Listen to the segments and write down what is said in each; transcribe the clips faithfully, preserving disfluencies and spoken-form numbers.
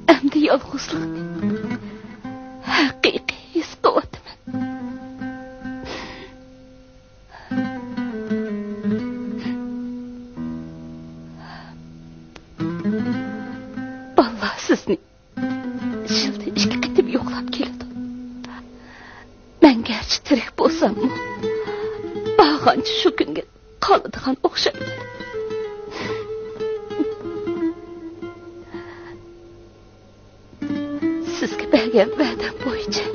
ئەمدى يالغۇزلۇقنى ھەقىقىي ھېس قىلىۋاتىمەن. بالىلار سىزنى يىلدا ئىككى قېتىم يوقلاپ كېلىدۇ. مەن گەرچە تىرىك بولساممۇ، بارغانچە شۇ كۈنگە قالىدىغان ئوخشايمەن. سىزگە بەرگەن ۋەدەم بويىچە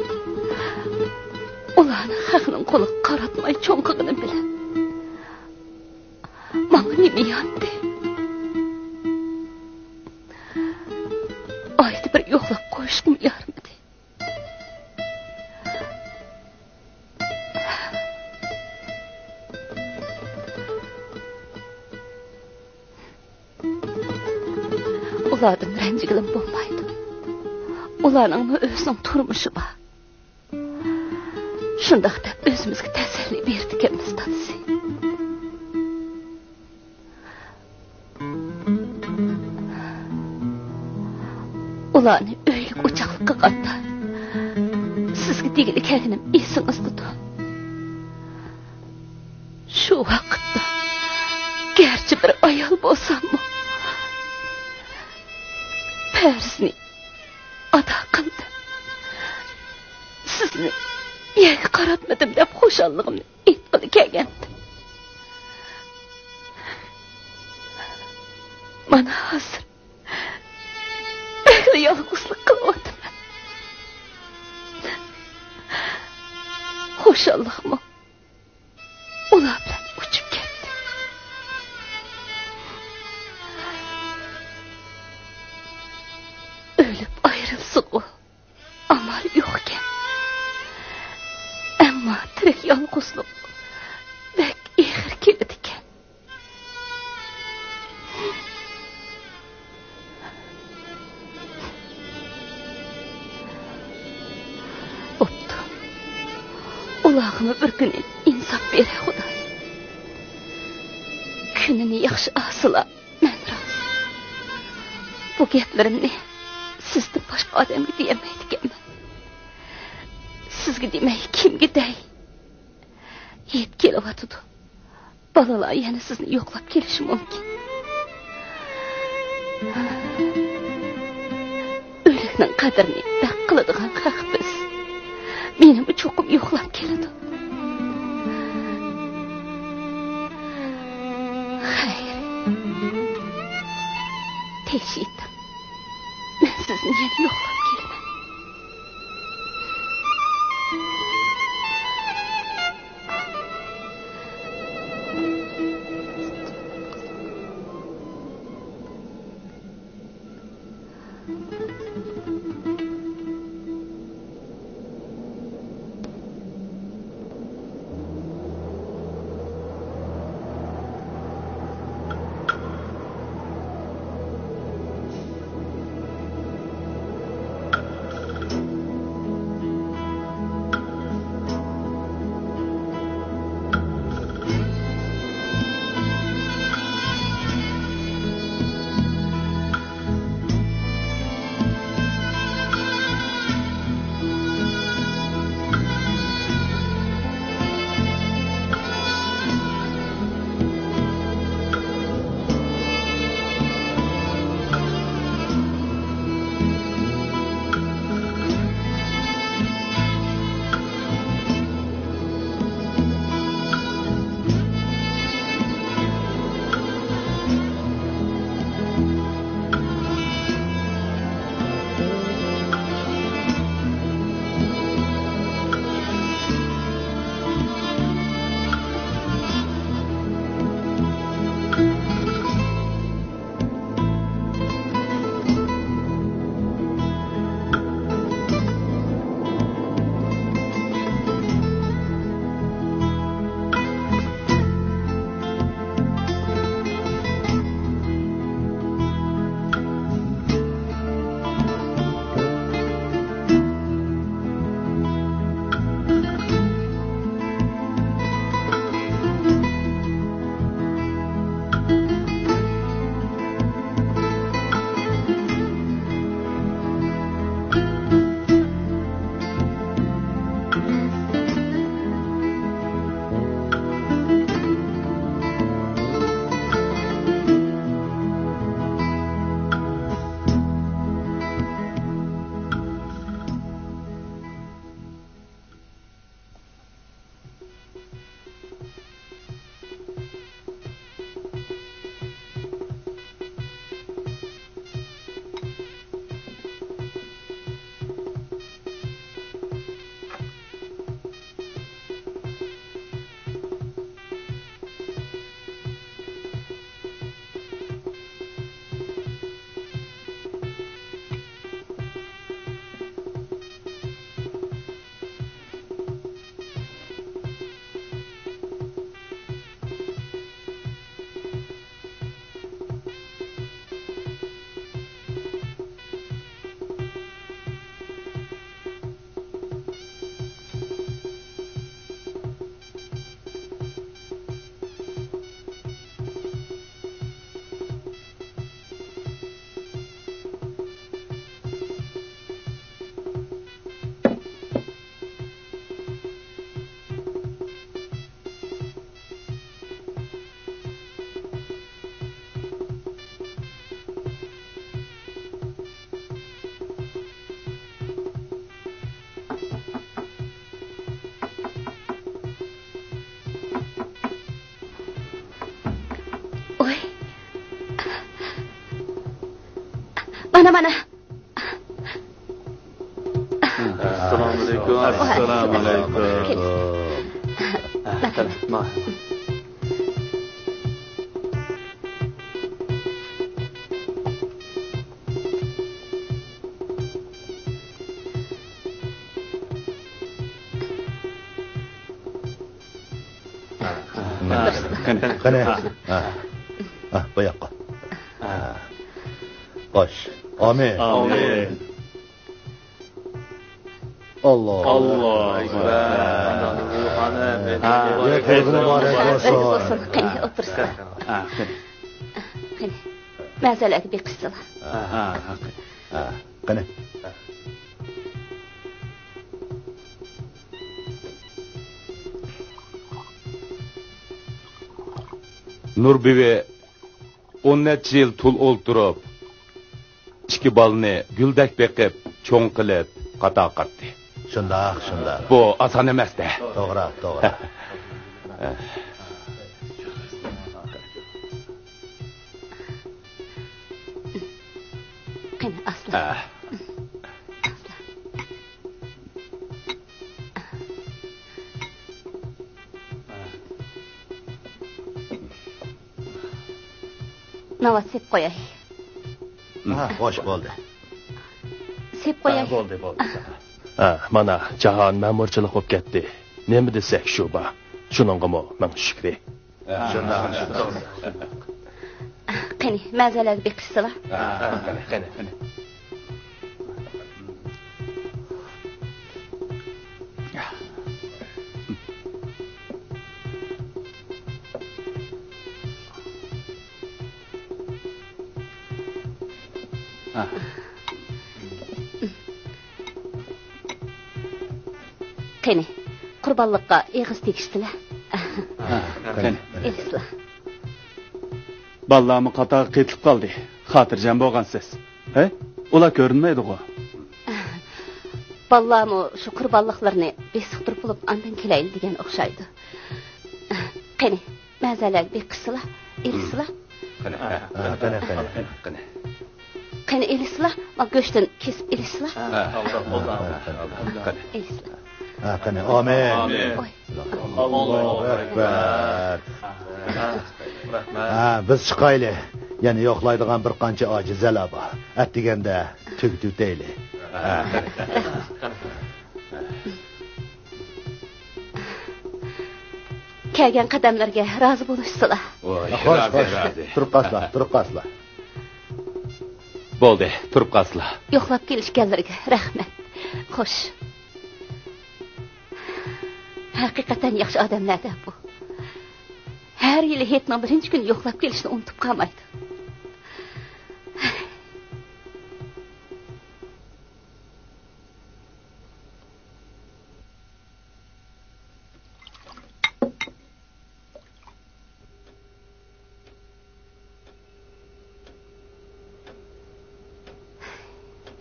ئۇلارنى خەقنىڭ قولىغا قاراتماي چوڭ قىلغىنىم بىلەن ماڭا نېمە ياندى؟ ئايدا بىر يوقلاپ قويۇشقىمۇ يارىمىدى. ئۇلاردىن رەنجىگىلىمۇ بولمايدۇ. ئۇلارنىڭمۇ ئۆزىنىڭ تۇرمۇشى بار. شۇنداق دەپ ئۆزىمىزگە تەسەللى بېرىدىكەنمىز، دادىسى. ئۇلارنى ئۆيلۈك ئوچاقلىق قىلغاندا، سىزگە دېگىلى كەلگىنىم ئېسىڭىزدىدۇ. شۇ ۋاقىتتا گەرچە بىر ئايال بولساممۇ، پەرزنى ئادا قىلدىم. سىزنى يەرگە قاراتمىدىم دەپ خۇشاللىقىمنى ئېيتقىلى كەلگەنتىم. مانا ھازىر بەكلا يالغۇزلۇق قىلىۋاتىمەن. خۇشاللىقمۇ ئۇلار بىلەن ئۇچۇپ كەتتى. ئۆلۈپ ئايرىلسىغۇ، ئامال يوقكەن. ئەمما تىرىك يالغۇزلۇق بەك ئېغىر كېلىدىكەن. بوپتۇ. ئۇلارغىمۇ بىر كۈنى ئىنساپ بېرە، خۇدايىم. كۈنىنى ياخشى ئالسىلا، مەن راست. بۇ گەپلىرىمنى سىزدىن باشقا ئادەمگە دېيەلمەيدىكەنمەن. سىزگە دېمەي، كىمگە دەي؟ ھېيت كېلىۋاتىدۇ. بالىلار يەنە سىزنى يوقلاپ كېلىشى مۇمكىن. ئۆلۈكنىڭ قەدرىنى بەك قىلىدىغان خەق بىز. مېنىمۇ چوقۇم يوقلاپ كېلىدۇ. خەير. تىنچ يېتىڭ. مەن سىزنى يەنە يوقلاپ كېلىمەن. مانا، مانا. ئەسسالامۇئەلەيكۇم. ئەسسالامۇئەلەيكۇم. كېلىڭ. قېنى، قېنى. ھە. ھە، بۇ ياققا. ھە. خوش. ئامىن. ئامىن. ئاللا. ئاللا ئەكبەر. ھە. يەتكۈنىڭىز مۇبارەك بولسۇن. قېنى، ئولتۇرسىلا. ھە، قېنى. قېنى، مەزەلەرگە بېقىشسىلا. ھە، ھە، ھە. ھە، قېنى. نۇر بۈۋى ئون نەچچە يىل تۇل ئولتۇرۇپ، ئىككى بالىنى گۈلدەك بېقىپ، چوڭ قىلىپ، قاتارغا قاتتى. شۇنداق، شۇنداق. بۇ ئاسان ئەمەس-دە. توغرا، توغرا. قېنى، ئاسلا. ھە. ئاسلا. ناۋات سېلىپ قوياي. ھە، خوش، بولدى. سېلىپ قوياي. ھە، بولدى، بولدى. ھە، مانا، جاھان مەمۇرچىلىق بولۇپ كەتتى. نېمە دېسەك شۇ بار. شۇنىڭغىمۇ مىڭ شۈكرى. شۇنداق. قېنى، مەزەلەرگە بېقىشسىلا. قېنى، قېنى، قېنى. قېنى، قۇربانلىققا ئېغىز تېگىشسىلە. قېنى. ئېلىسىلا. بالىلارمۇ قاتارغا قېتىلىپ قالدى. خاتىرجەم بولغانسىز. ھە؟ ئۇلار كۆرۈنمەيدىغۇ؟ بالىلارمۇ شۇ قۇربانلىقلىرىنى بېسىقتۇرۇپ بولۇپ ئاندىن كېلەيلى دېگەن ئوخشايدۇ. قېنى، مەزەلەرگە بېقىشسىلا، ئېلىشسىلا. قېنى، قېنى، قېنى. قېنى، ئېلىشسىلا، ما گۆشتىن كېسىپ ئېلىشسىلا. ئېلىشسىلا. ھە، قېنى، ئامىن. ئوي. ئاللاھۇ ئەكبەر. ھە، بىز چىقايلى. يەنە يوقلايدىغان بىر قانچە ئاجىزەلەر بار. ئەتىگەندە تۈگىتىۋېتەيلى. ھە. كەلگەن قەدەملەرگە رازى بولۇشسىلا. ۋاي، خوش، رازى، خوش. رازى. تۇرۇپ قالسىلا، تۇرۇپ قالسىلا. بولدى، تۇرۇپ قالسىلا. يوقلاپ كېلىشكەنلىرىگە رەھمەت. خوش. ھەقىقەتەن ياخشى ئادەملەر-دە بۇ. ھەر يىلى ھېيتنىڭ بىرىنچى كۈنى يوقلاپ كېلىشنى ئۇنتۇپ قالمايدۇ.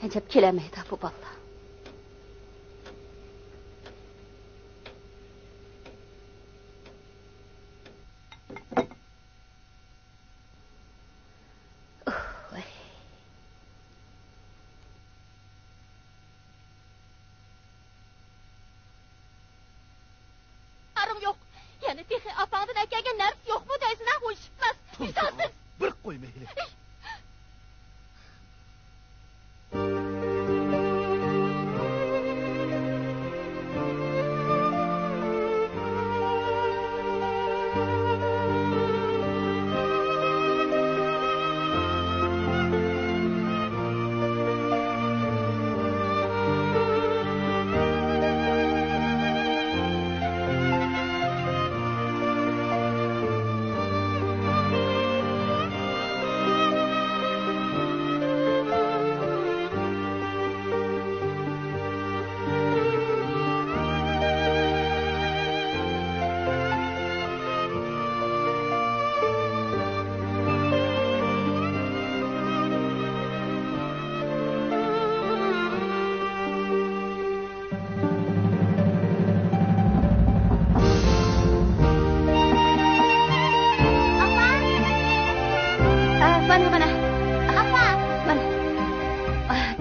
ئەجەب كېلەلمەيدۇ بۇ بالىلار. ئارىڭ يوق. يەنە تېخى ئاپاڭدىن ئەكەلگەن نەرسە يوقمۇ دەيسىنا؟ ھوشۇپلاس. تۇرسۇن، ۋىجدانسىز. بىر قويمايلى.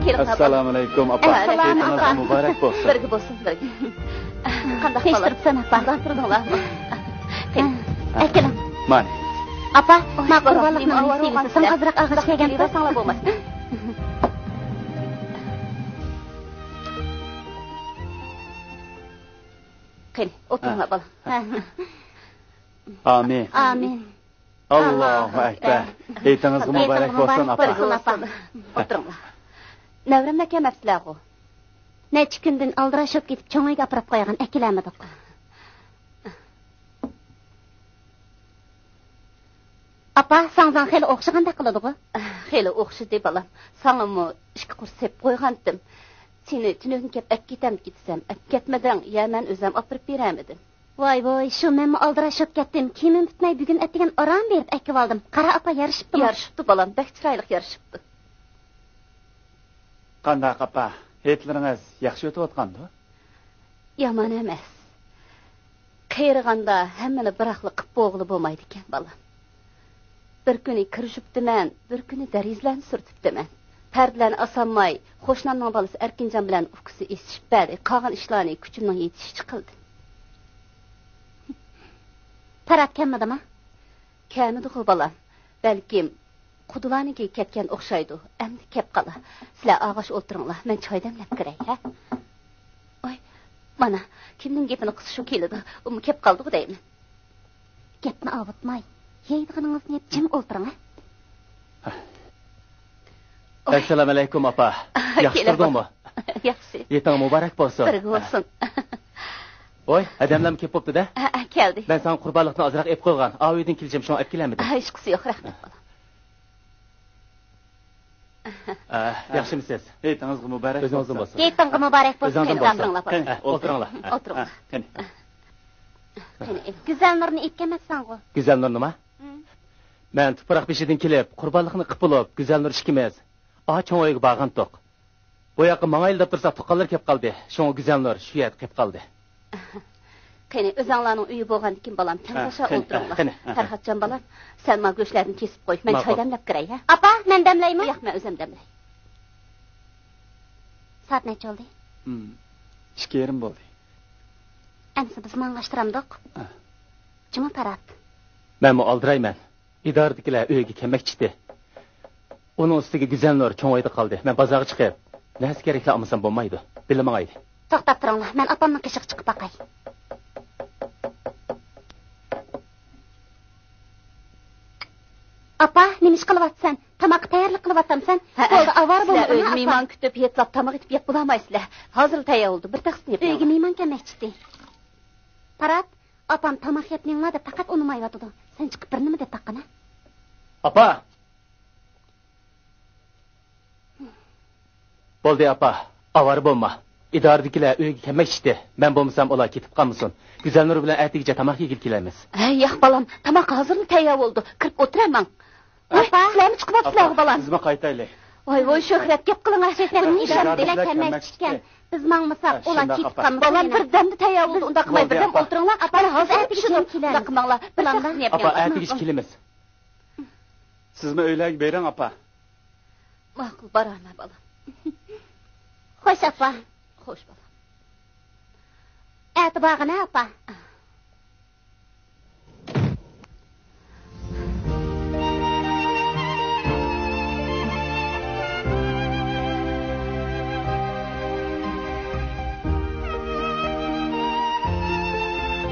كېلىڭ، ئاپا. ئەسسالامۇئەلەيكۇم، ئاپا. ۋەئەلەيكۇم ئەسسالام، ئاپا. ھېيتىڭىز مۇبارەك بولسۇن. بىرگە بولسۇن، بىرگە. قانداق، خۇش تۇرۇپسەن، ئاپا. قانداق تۇردۇڭلار؟ قېنى، ھە. ئەكېلىڭ. مانا. ئاپا، ما قۇربانلىقنىڭ نېسىۋىسى، ساڭا ئازراق ئاغاچ كەلگەنتى. ساڭلار بولماس. قېنى، ئولتۇرۇڭلار، بالام. ئامىن. ئامىن. ئاللاھۇ ئەكبەر. ھېيتىڭىز مۇبارەك بولسۇن، ئاپا. بولسۇن، ئاپا. ئولتۇرۇڭلار. نەۋرەمنى ئەكەلمەپسىلەرغۇ؟ نەچچە كۈندىن ئالدىراش بولۇپ كېتىپ، چوڭ ئۆيگە ئاپىرىپ قويغان، ئەكېلەلمىدۇق. ئاپا، ساڭزاڭ خېلى ئوخشىغاندەك قىلىدىغۇ؟ خېلى ئوخشىدى، بالام. ساڭىمۇ ئىككى قۇر سېپ قويغانتىم. سېنى تۈنۈگۈن كەپ ئەپ كېتەمدۇ دېسەم، ئەپ كەتمىدىڭ. يە، مەن ئۆزۈم ئاپىرىپ بېرەمىدىم. ۋاي ۋوي، شۇ مەنمۇ ئالدىراش بولۇپ كەتتىم. كىيىمىم پۈتمەي بۈگۈن ئەتىگەن ئاران بېرىپ ئەكىۋالدىم. قارا ئاپا، يارىشىپتۇمۇ؟ يارىشىپتۇ، بالام، بەك چىرايلىق يارىشىپتۇ. قانداق ئاپا، ھېيتلىرىڭىز ياخشى ئۆتۈۋاتقاندۇ؟ يامان ئەمەس. قېرىغاندا ھەممىنى بىراقلا قىپ بولغىلى بولمايدىكەن، بالام. بىر كۈنى كىر يۇيۇپتىمەن، بىر كۈنى دېرىزىلەرنى سۈرتۈپتىمەن. پەردىلەرنى ئاسالماي، قوشنامنىڭ بالىسى ئەركىنجان بىلەن ئۇكىسى ئېسىشىپ بەردى. قالغان ئىشلارنى كۈچۈمنىڭ يېتىشىچە قىلدىم. پەرھات كەلمىدىما؟ كەلمىدىغۇ، بالام. بەلكىم قۇدىلارنىڭكىگە كەتكەن ئوخشايدۇ. ئەمدى كەپ قالا. سىلەر ئاغاش ئولتۇرۇڭلار، مەن چاي دەملەپ كىرەي، ھە؟ ئاي، مانا، كىمنىڭ گېپىنى قىلسا شۇ كېلىدۇ. ئۇمۇ كەپ قالدىغۇ دەيمەن. گەپنى ئاۋۇتماي، يەيدىغىنىڭىزنى يەپ جىم ئولتۇرۇڭ، ھە؟ ئەسسالامۇئەلەيكۇم، ئاپا. ياخشى تۇردۇڭمۇ؟ ياخشى. ھېيتىڭ مۇبارەك بولسۇن. بىرگە بولسۇن. ۋاي، ھەدەملەرمۇ كېلىپ بوپتۇ-دە. ھە، ھە، كەلدى. مەن ساڭا قۇربانلىقتىن ئازراق ئېلىپ قويغان. ئاۋۇ ئۆيدىن كېلىشىم، شۇڭا ئېلىپ كېلەلمىدىم. ھە، ھېچقىسى يوق، رەھمەت، بالام. ئە، ياخشىمۇسىز؟ ھېيتىڭىزغا مۇبارەك بولسۇن. ھېيتىڭىزغا مۇبارەك بولسۇن. قېنى، ئولتۇرۇڭلار. ئولتۇرۇڭلار. قېنى، ئولتۇرۇڭلار. قېنى، گۈزەلنۇرنى ئېلىپ كەلمەپسەنغۇ؟ گۈزەلنۇرنىما؟ مەن تۇپراق بېشىدىن كېلىپ، قۇربانلىقنى قىپ بولۇپ، گۈزەلنۇر ئىككىمىز ئا چوڭ ئۆيگە بارغانتۇق. بۇ ياققا ماڭايلى دەپ تۇرساق، تۇغقانلار كېلىپ قالدى. شۇڭا گۈزەلنۇر شۇ يەردە قېلىپ قالدى. قېنى، ئۆزەڭلارنىڭ ئۆيى بولغاندىكىن، بالام، تەڭداشا ئولتۇرۇڭلار. قېنى، قېنى. پەرھاتجان، بالام، سەن ما گۆشلەردىن كېسىپ قوي، مەن چاي دەملەپ كىرەي، ھە؟ ئاپا، مەن دەملەيمۇ؟ ياق، مەن ئۆزۈم دەملەي. سائەت نەچچە بولدى؟ ئىككى يېرىم بولدى. ئەمسە بىز ماڭغاچ تۇرامدۇق؟ جۇمۇ پەرھات. مەنمۇ ئالدىرايمەن. ئىدارىدىكىلەر ئۆيگە كەلمەكچىتى. ئۇنىڭ ئۈستىگە گۈزەلنۇر چوڭ ئۆيدە قالدى. مەن بازارغا چىقىپ، نەرسە كېرەكلەر ئالمىسام بولمايدۇ. بىللە ماڭايلى. توختاپ تۇرۇڭلار، مەن ئاپامنىڭ قېشىغا چىقىپ باقاي. ئاپا، نېمە ئىش قىلىۋاتىسەن؟ تاماققا تەييارلىق قىلىۋاتامسەن؟ ھەئە. بولدى، ئاۋارە بولما، سىلەر ئۆيدە مېھمان كۈتۈپ، ھېيتلاپ تاماق ئېتىپ يەپ بولالمايسىلەر. ھازىرلا تەييار بولدى، بىر تەخسىنى يەپ ئۆيگە مېھمان كەلمەكچىتى. پارات، ئاپام تاماق يەپ مېڭىڭلار دەپ پەقەت ئۇنىمايۋاتىدۇ. سەن چىقىپ بىر نېمە دەپ باققىنا. ئاپا! بولدى، ئاپا، ئاۋارە بولما. ئىدارىدىكىلەر ئۆيگە كەلمەكچىتى. مەن بولمىسام، ئۇلار كېتىپ قالمىسۇن. گۈزەلنۇر بىلەن ئەتىگىچە تاماق يېگىلى كېلەمىز. ھەي، ياق، بالام، تاماق ھازىرلا تەييار بولىدۇ. كىرىپ ئولتۇرە ماڭ. ۋاي، ئاپا، سىلەرمۇ چىقىۋاپسىلەرغۇ، بالام. بىزمۇ قايتايلى. ۋاي، ۋاي، شۆھرەت، گەپ قىلىڭلار. شۆھرەت، بۇ نىشان بىلەن كەلمەكچىكەن. بىز ماڭمىساق، ئۇلار كېتىپ قالمىسۇن. بالام، بىردەمدە تەييار بولىدۇ، ئۇنداق قىلماي، بىردەم ئولتۇرۇڭلار. مانا ھازىر ئەتىگىچە شۇنداق قىلماڭلار. بىر تەخسىنى يەپ. ئاپا، ئەتىگىچە كېلىمىز. سىزمۇ ئۆيلەرگە بېرىڭ، ئاپا. ماقۇل، بارارمەن، بالام. خوش، ئاپا. خوش، بالام. ئەتە بارغىنا، ئاپا.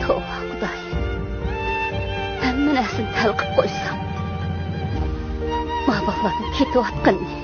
توۋا، خۇدايىم. ھەممە نەرسىنى تەل قىپ قويسام. ما بالىلارنىڭ كېتىۋاتقىنىنى.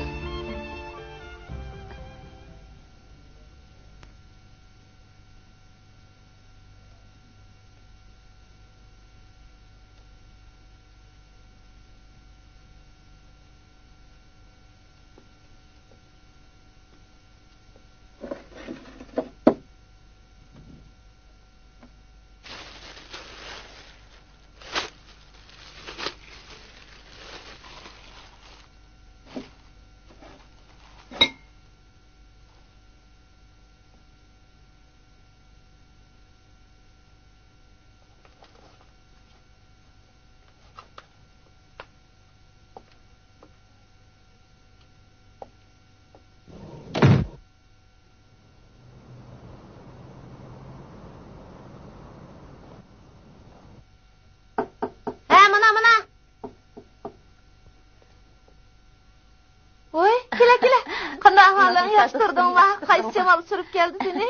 ياخشى تۇردۇڭلار؟ قايسى شامال ئۇچۇرۇپ كەلدى سېنى؟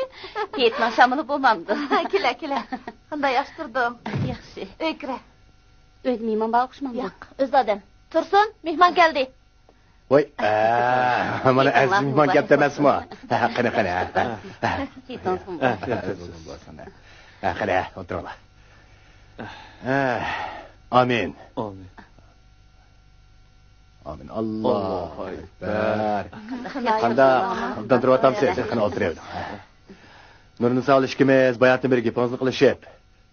ھېيتنىڭ شامىلى بولمامدۇ؟ كېلە، كېلە. قانداق ياخشى تۇردۇڭ؟ ياخشى. ئۆيگە كىرە. ئۆيدە مېھمان بار ئوخشىمامدۇ؟ ياق، ئۆز ئادەم. تۇرسۇن، مېھمان كەلدى. ۋاي، ئە، مانا ئەزىز مېھمان كەپتۇ ئەمەسمۇ؟ ھە، قېنى، قېنى، ھە، ھە. ھېيتىڭىز قۇتلۇق بولسۇن. ھە، قېنى، ھە، ئولتۇرۇڭلار. ھە، ئامىن. ئامىن. ئامىن. ئاللاھۇ ئەكبەر. قانداق؟ ئوبدان تۇرۇۋاتامسىز؟ قېنى، ئولتۇرۇۋېلىڭ. ھە. نۇرنىسا ئىككىمىز باياتىن بېرى گېپىڭىزنى قىلىشىپ،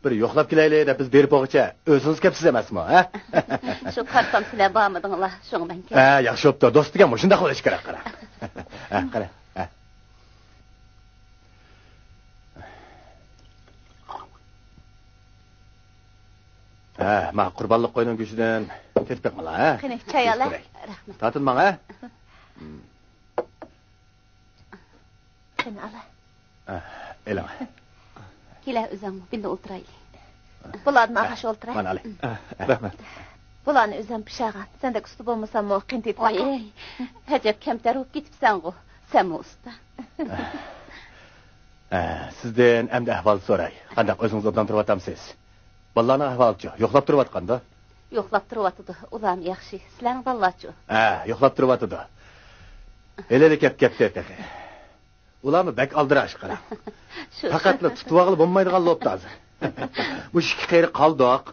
بىر يوقلاپ كېلەيلى دەپ بىز بېرىپ بولغۇچە ئۆزىڭىز كەپسىز ئەمەسمۇ، ھە؟ شۇ قارىسام سىلەر بارمىدىڭلار، شۇڭا مەن كەلدىم. ھە، ياخشى بوپتۇ. دوست دېگەن مۇشۇنداق بولۇشى كېرەك، قارا. ھە، قارا. ھە. ھە، ما قۇربانلىق قوينىڭ گۆشىدىن تېتىپ بېقىڭلار، ھە؟ قېنى، چاي ئالاي. رەھمەت. تارتىنماڭ، ھە؟ قېنى، ئالا. ئېلىڭ. كېلە، ئۆزۈڭ بىللە ئولتۇرايلى. بۇلاردىن ئاغاش ئولتۇراي. مانا ئالىي. رەھمەت. بۇلارنى ئۆزۈم پىشارغان. سەندەك ئۇستا بولمىساممۇ، قېنى تېتىپ باقاي. ئەجەب كەمتەر بولۇپ كېتىپسەنغۇ. سەنمۇ ئۇستا. سىزدىن ئەمدى ئەھۋال سوراي. قانداق، ئۆزىڭىز ئوبدان تۇرۇۋاتامسىز؟ بالىلارنىڭ ئەھۋالىچۇ؟ يوقلاپ تۇرۇۋاتقاندۇ؟ يوقلاپ تۇرۇۋاتىدۇ. ئۇلارمۇ ياخشى. سىلەرنىڭ بالىلارچۇ؟ ھە، يوقلاپ تۇرۇۋاتىدۇ. ھېلىلا كەپ كەتتى تېخى. ئۇلارمۇ بەك ئالدىراش، قاراڭ. پەقەتلا تۇتۇۋالغىلى بولمايدىغان لوپتا ھازىر. مۇشۇ ئىككى قېرى قالدۇق.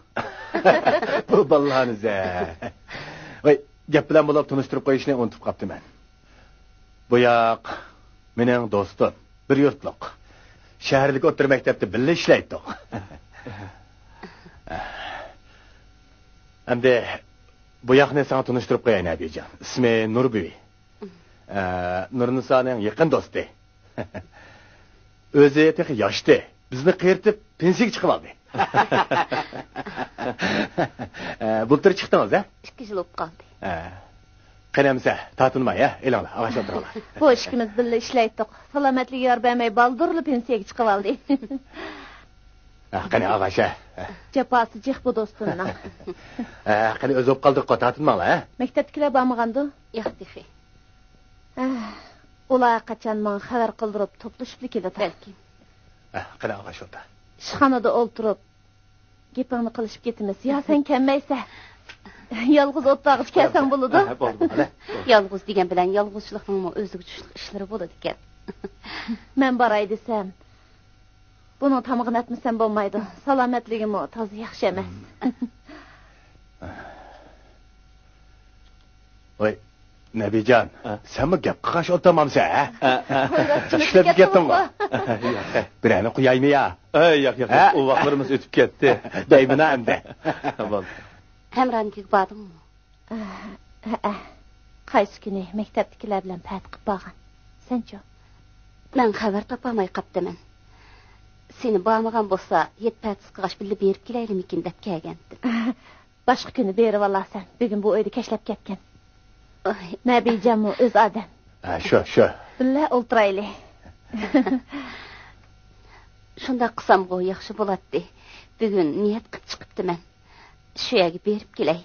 بۇ بالىلارنى زە. ۋاي، گەپ بىلەن بولۇپ تونۇشتۇرۇپ قويۇشنى ئۇنتۇپ قاپتىمەن. بۇ ياق مېنىڭ دوستۇم، بىر يۇرتلۇق. شەھەردىكى ئوتتۇرا مەكتەپتە بىللە ئىشلەيتتۇق. ئەمدى بۇ ياقنى ساڭا تونۇشتۇرۇپ قوياي، نەبىجان. ئىسمى نۇربۈۋى. ئە، نۇرنىسانىڭ يېقىن دوستى. ئۆزى تېخى ياشتى. بىزنى قېرىتىپ، پېنسىيەگە چىقىۋالدى. ئە، بۇلتۇر چىقتىڭىز، ھە؟ ئىككى يىل بولۇپ قالدى. ھە. قېنى ئەمىسە، تارتىنماي، ھە؟ ئېلىڭلار، ئاغاچ ئولتۇرۇڭلار. بۇ ئىككىمىز بىللە ئىشلەيتتۇق. سالامەتلىكى يار بەرمەي، بالدۇرلا پېنسىيەگە چىقىۋالدى. ھە، قېنى ئاغاچ، ھە؟ جاپاسى جىق بۇ دوستۇمنىڭ. ھە، قېنى ئۆز بولۇپ قالدۇققۇ، تارتىنماڭلار، ھە؟ مەكتەپتىكىلەر بارمىغاندۇ؟ ياق تېخى. ھە، ئۇلار قاچان ماڭا خەۋەر قىلدۇرۇپ توپلىشىپلا كېلىدۇ. بەلكىم. ھە، قېنى ئاغاچ ئولتۇر. ئىشخانىدا ئولتۇرۇپ گېپىڭنى قىلىشىپ كېتىمىز. يا سەن كەلمەيسە، يالغۇز ئولتۇرغۇچە كەلسەڭ بولىدۇ. ھە، بولدى، بولدى. يالغۇز دېگەن بىلەن يالغۇزچىلىقنىڭمۇ ئۆزىگە چۈشلۈك ئىشلىرى بولىدىكەن. مەن باراي دېسەم، بۇنىڭ تامىقىنى ئەتمىسەم بولمايدۇ. سالامەتلىكىمۇ تازا ياخشى ئەمەس. ۋاي، نەبىجان، ھە؟ سەنمۇ گەپ قىلغاچ ئولتۇرمامسەن، ھە؟ ھە، ھە. ئىشلەپ كەتتىڭغۇ؟ ياق. بىرەرنى قويايمۇ يا؟ ئەي، ياق، ياق، ھە؟ ياق. ئۇ ۋاقىتلىرىمىز ئۆتۈپ كەتتى. دەيمىنا ئەمدى. بولدى. ھەمراھنىڭكىگە باردىڭمۇ؟ ھەئە. قايسى كۈنى مەكتەپتىكىلەر بىلەن پەتە قىپ بارغان. سەنچۇ؟ مەن خەۋەر تاپالماي قاپتىمەن. سېنى بارمىغان بولسا، ھېيت پەتىسى قىلغاچ بىللە بېرىپ كېلەيلىمىكىن دەپ كەلگەنتىم. باشقا كۈنى بېرىۋالارسەن. بۈگۈن بۇ ئۆيدە كەچلەپ كەتكەن. ئاي. نەبىجانمۇ ئۆز ئادەم. ھە، شۇ، شۇ. بىللە ئولتۇرايلى. شۇنداق قىلسامغۇ ياخشى بولاتتى. بۈگۈن نىيەت قىپ چىقىپتىمەن. شۇ يەرگە بېرىپ كېلەي.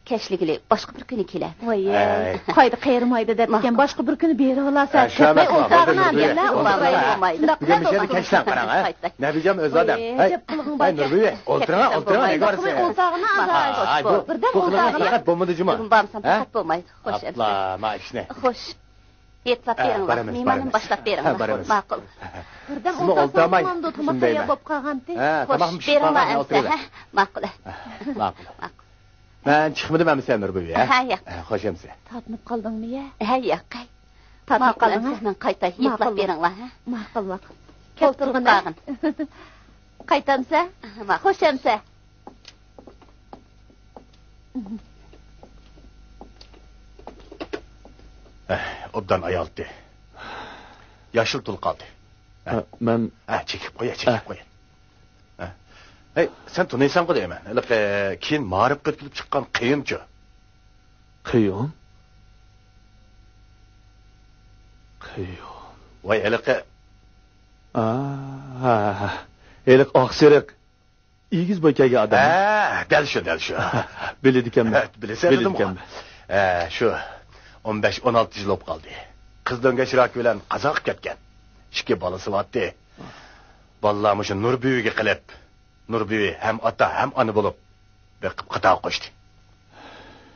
كەچلىگىلى باشقا بىر كۈنى كېلەر. ۋاي، ئەي. قايدا قېرىمايدۇ دەپتىكەن، باشقا بىر كۈنى بېرىۋالارسەن. ئە، شۇ ئەمەس، كەتمەي ئولتۇرغىنا، بىللە ئولتۇرايلى. شۇنداق بۈگۈن مۇشۇ يەردە كەچلەڭ، قاراڭ، ھە؟ نەبىجان ئۆز ئادەم. ھەي، گەپ قىلغىڭ باركەن. ھەي، نۇربۈيى، ئولتۇرۇڭ، ئولتۇرۇڭ، نېگە بارىسەن؟ ئولتۇرغىنا ئازاش. بۇ، بىردەم بۇ قىلغان ئولتۇرغىنا. پەقەت بولمىدى جۇما. بۈگۈن بارمىسام پەقەت بولمايدۇ. خوش ئەمىسە. ئاپلا، ما ئىشنى. خوش. ھېيتلاپ بېرىڭلار. بارىمىز، مېھماننى باشلاپ بېرىڭلار. ھە، بارىمىز. ماقۇل. بىردەم ئولتۇرسام بولمامدۇ، تاماق تەييار بولۇپ قالغانتى. ھە، خوش، تاماقمۇ پىشىپ بېرىڭلار قالغان، ئەمىسە. ئولتۇرۇۋېرىڭ. ھە، ماقۇل. ماقۇل. ماقۇل. مەن چىقمىدىم ئەمىسە، نۇربۈۋى، ھە؟ ھە، ياق. ھە، خوش ئەمىسە. تارتىنىپ قالدىڭمۇ يا؟ ھە، ياق. تارتىنىپ قالدىڭ، ھە؟ ماقۇل ئەمىسە، مەن قايتاي، ھېيتلاپ بېرىڭلار، ھە؟ ماقۇل، ماقۇل. كەپ تۇرغىنە. قايتامسە؟ ماقۇل. خوش ئەمىسە. ئەھ، ئوبدان ئايالتى. ياشىل تول قالدى. ھە، مەن ھە، چېكىپ قويە، چېكىپ قويە. ھە. ھەي، سەن تونۇيسەنغۇ دەيمەن. ھېلىقى كېيىن مائارىپقا ئۆتكۈزۈپ چىققان قېيۇمچۇ؟ قېيۇم؟ قېيۇم. ۋاي، ھېلىقى. ئا، ھە، ھە. ھېلىقى ئاق سېرىق. ئېگىز بوي كەلگەن ئادەم. ھە، دەل شۇ، دەل شۇ. بىلىدىكەنمەن. ھە، بىلىسەن دېدىمغۇ. بىلىدىكەنمەن. ھە، شۇ ئون بەش، ئون ئالتە يىل بولۇپ قالدى. قىز دۆڭگەش راكى بىلەن قازا قىلىپ كەتكەن. ئىككى بالىسى بارتتى. بالىلار مۇشۇ نۇر بۈۋىگە قېلىپ، نۇر بۈۋى ھەم ئاتا، ھەم ئانا بولۇپ، بېقىپ قاتارغا قوشتى.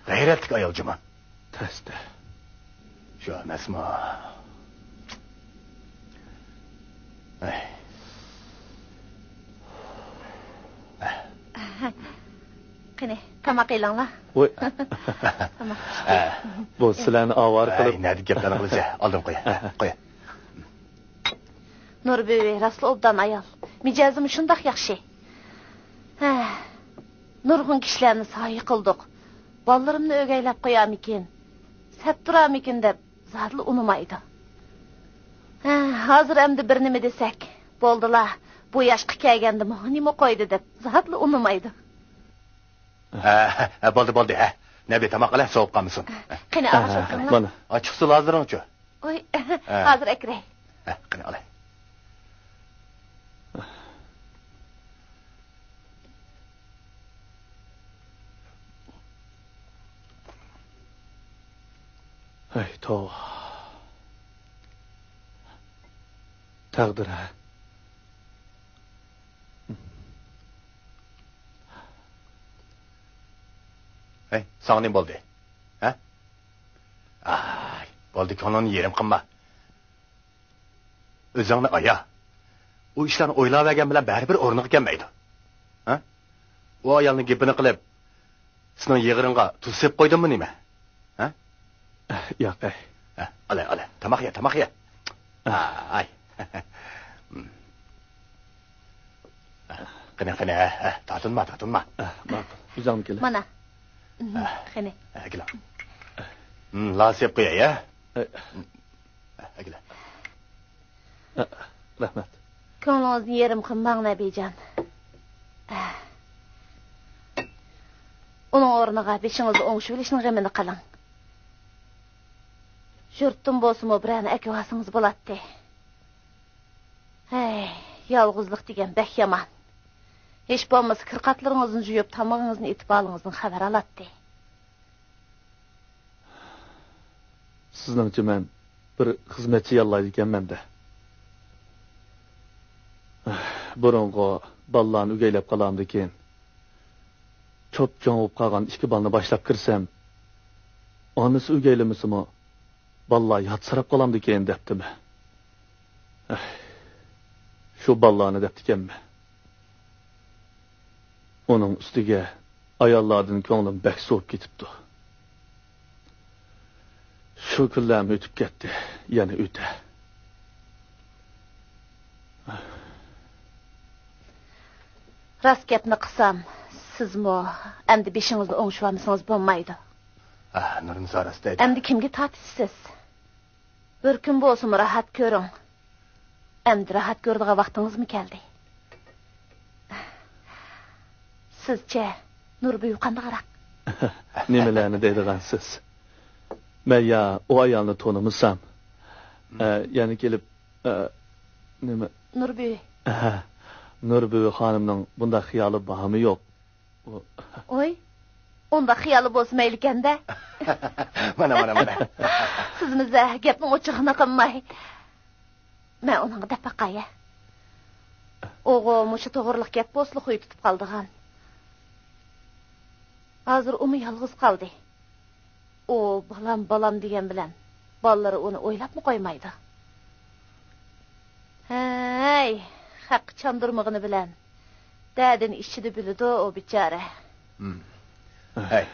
غەيرەتلىك ئايال جۇما. تەستە. شۇ ئەمەسمۇ؟ ئەي. قېنى، تاماق ئېلىڭلار. ۋوي. تاماق. بۇ سىلەرنى ئاۋارە قىلىپ. ئەي، نەدە گەپلەرنى قىلىسەن؟ ئالدىن قوي. قوي. نۇر بۈۋى راستلا ئوبدان ئايال. مىجەزىمۇ شۇنداق ياخشى. ھە، نۇرغۇن كىشىلەرنى سايە قىلدۇق. بالىلىرىمنى ئۆگەيلەپ قويارمىكىن، سەت تۇرارمىكىن دەپ زادىلا ئۇنىمايدۇ. ھە، ھازىر ئەمدى بىر نېمە دېسەك، بولدىلا، بۇ ياشقا كەلگەندە ماڭا نېمە قويدى دەپ زادىلا ئۇنىمايدۇ. ھە، ھە، بولدى، بولدى، ھە. نەبى تاماق ئەلە، سوۋۇپ قالمىسۇن. قېنى، ئاغا، ھە، سوۋۇپ قالىڭلار. مانا. ئاچچىقسىز ھازىرىڭچۇ؟ ۋوي، ھە. ھازىر ئەكىرەي. ھە، قېنى، ئالاي. ھەي، توۋا. تەقدىر، ھە؟ ھەي، ساڭا نېمە بولدى؟ ھە؟ ئاي، بولدى، كۆڭلۈڭنى يېرىم قىلما. ئۆزۈڭنى ئايا. ئۇ ئىشلارنى ئويلاۋەرگەن بىلەن بەرىبىر ئورنىغا كەلمەيدۇ. ھە؟ ئۇ ئايالنىڭ گېپىنى قىلىپ، سېنىڭ يىغىرىڭغا تۇز سېپىپ قويدۇممۇ نېمە؟ ھە؟ ياق، ئەي. ھە، ئالاي، ئالاي. تاماق يە، تاماق يە. ئاي. قېنى، قېنى، ھە، ھە، تارتىنما، تارتىنما. ماقۇل، ئۆزۈڭ كېلە. مانا. قېنى. ھە، كېلە. لا سېپىپ قوياي، ھە؟ ھە، كېلە. رەھمەت. كۆڭلىڭىزنى يېرىم قىلماڭ، نەبىجان. ئۇنىڭ ئورنىغا بېشىڭىزنى ئوڭشىۋېلىشنىڭ غېمىنى قىلىڭ. يۇرتتىن بولسىمۇ بىرەرنى ئەكىۋالسىڭىز بولاتتى. ھەي، يالغۇزلۇق دېگەن بەك يامان. ھېچ بولمىسا كىر-قاتلىرىڭىزنى جۇيۇپ، تامىقىڭىزنى ئېتىپ ھالىڭىزدىن خەۋەر ئالاتتى. سىزنىڭچە مەن بىر خىزمەتچى ياللايدىكەنمەن-دە. بۇرۇنقى بالىلارنى ئۆگەيلەپ قالامدىكىن، چوپ-چوڭ بولۇپ قالغان ئىككى بالىنى باشلاپ كىرسەم، ئانىسى ئۆگەيلىمىسىمۇ، بالىلار ياتسىراپ قالامدىكىن دەپتىمەن. ئەھ، شۇ بالىلارنى دەپتىكەنمەن. ئۇنىڭ ئۈستىگە ئاياللاردىن كۆڭلۈم بەك سوۋۇپ كېتىپتۇ. شۇ كۈنلەرمۇ ئۆتۈپ كەتتى، يەنە ئۆتە. راست گەپنى قىلسام، سىزمۇ ئەمدى بېشىڭىزنى ئوڭشىۋالمىسىڭىز بولمايدۇ. ئاھ، نۇرنىسا راست دەيدۇ. ئەمدى كىمگە تارتىسىز؟ بىر كۈن بولسىمۇ راھەت كۆرۈڭ. ئەمدى راھەت كۆرىدىغان ۋاقتىڭىزمۇ كەلدى. سىزچە، نۇر بۈۋى قانداقراق؟ نېمىلەرنى دەيدىغانسىز؟ مەن يا ئۇ ئايالنى تونۇمىسام، ئە، يەنە كېلىپ، ئە، نېمە؟ نۇر بۈۋى. ئەھە، نۇر بۈۋى خانىمنىڭ بۇنداق خىيالى بارمۇ يوق؟ ئۇ ۋوي، ئۇنداق خىيالى بولسا مەيلىكەن-دە. مانا، مانا، مانا. سىزمۇ زە گەپنىڭ ئوچۇقىنى قىلماي. مەن ئۇنىڭغا دەپ باقاي. ئۇغۇ مۇشۇ توغرىلىق گەپ بولسىلا خۇي تۇتۇپ قالىدىغان. ھازىر ئۇمۇ يالغۇز قالدى. ئۇ بالام، بالام دېگەن بىلەن بالىلىرى ئۇنى ئويلاپمۇ قويمايدۇ. ھەي، خەققە چاندۇرمىغىنى بىلەن دەردىنى ئىچىدە بىلىدۇ ئۇ بىچارە. ھەي،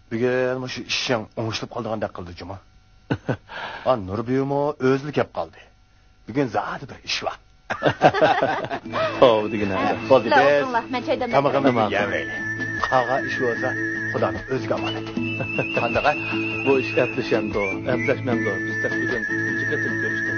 بۈگۈن مۇشۇ ئىشىڭ ئوڭشىلىپ قالىدىغاندەك قىلدى جۇمۇ. ئا، نۇر بۈۋىمۇ ئۆزىلا كەپ قالدى. بۈگۈن زادى بىر ئىش بار. توۋا دېگىنە. بولدى، سىلەر بىز ئولتۇرۇڭلار، مەن چاي دەملەپ تامىقىمىزنى يەۋېرەيلى. قالغان ئىش بولسا خۇدانىڭ ئۆزىگە ئامانەت. قانداق، ھە؟ بۇ ئىش ئەپلىشەمدۇ، ئەپلەشمەمدۇ، بىز تېخى بۈگۈن تۇنجى قېتىم كۆرۈشتۇق.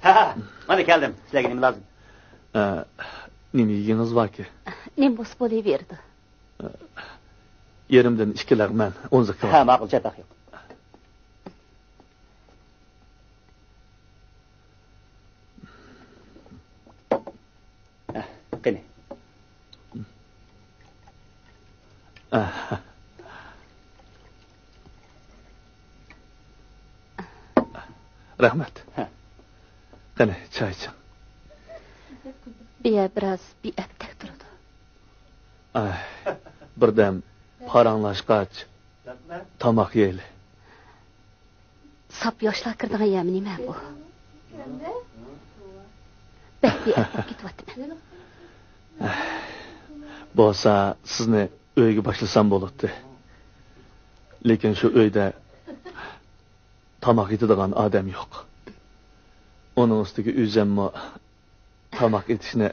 ھە، ھە، مانا كەلدىم. سىلەرگە نېمە لازىم؟ ئە، نېمە يېگىڭىز باركى؟ نېمە بولسا بولۇۋېرىدۇ. ئە، يېرىمدىن ئىككى لەغمەن، ئون زىكى بار. ھە، ماقۇل، چاتاق يوق. ھە، قېنى. رەھمەت. ھە. قېنى، چاي ئىچىڭ. بۇ يەر بىراز بىئەپتەك تۇرىدۇ. ئاي، بىردەم پاراڭلاشقاچ، تاماق يەيلى. ساپ ياشلار كىرىدىغان يەرمۇ نېمە بۇ؟ بەك بىئەپ بولۇپ كېتىۋاتىمەن. بولسا سىزنى ئۆيگە باشلىسام بولاتتى. لېكىن شۇ ئۆيدە تاماق ئېتىدىغان ئادەم يوق. ئۇنىڭ ئۈستىگە ئۆزۈممۇ تاماق ئېتىشنى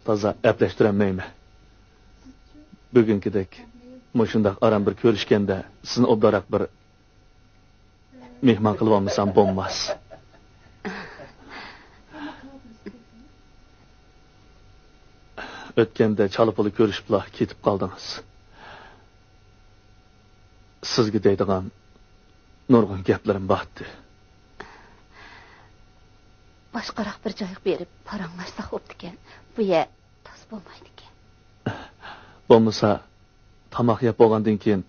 تازا ئەپلەشتۈرەلمەيمەن. بۈگۈنكىدەك مۇشۇنداق ئاران بىر كۆرۈشكەندە سىزنى ئوبدانراق بىر مېھمان قىلىۋالمىسام بولماس. ئۆتكەندە چالا-پۇلا كۆرۈشۈپلا كېتىپ قالدىڭىز. سىزگە دەيدىغان نۇرغۇن گەپلىرىم بارتتى. باشقىراق بىر جايغا بېرىپ پاراڭلاشساق بوپتىكەن. بۇ يەر تاس بولمايدىكەن. بولمىسا، تاماق يەپ بولغاندىن كېيىن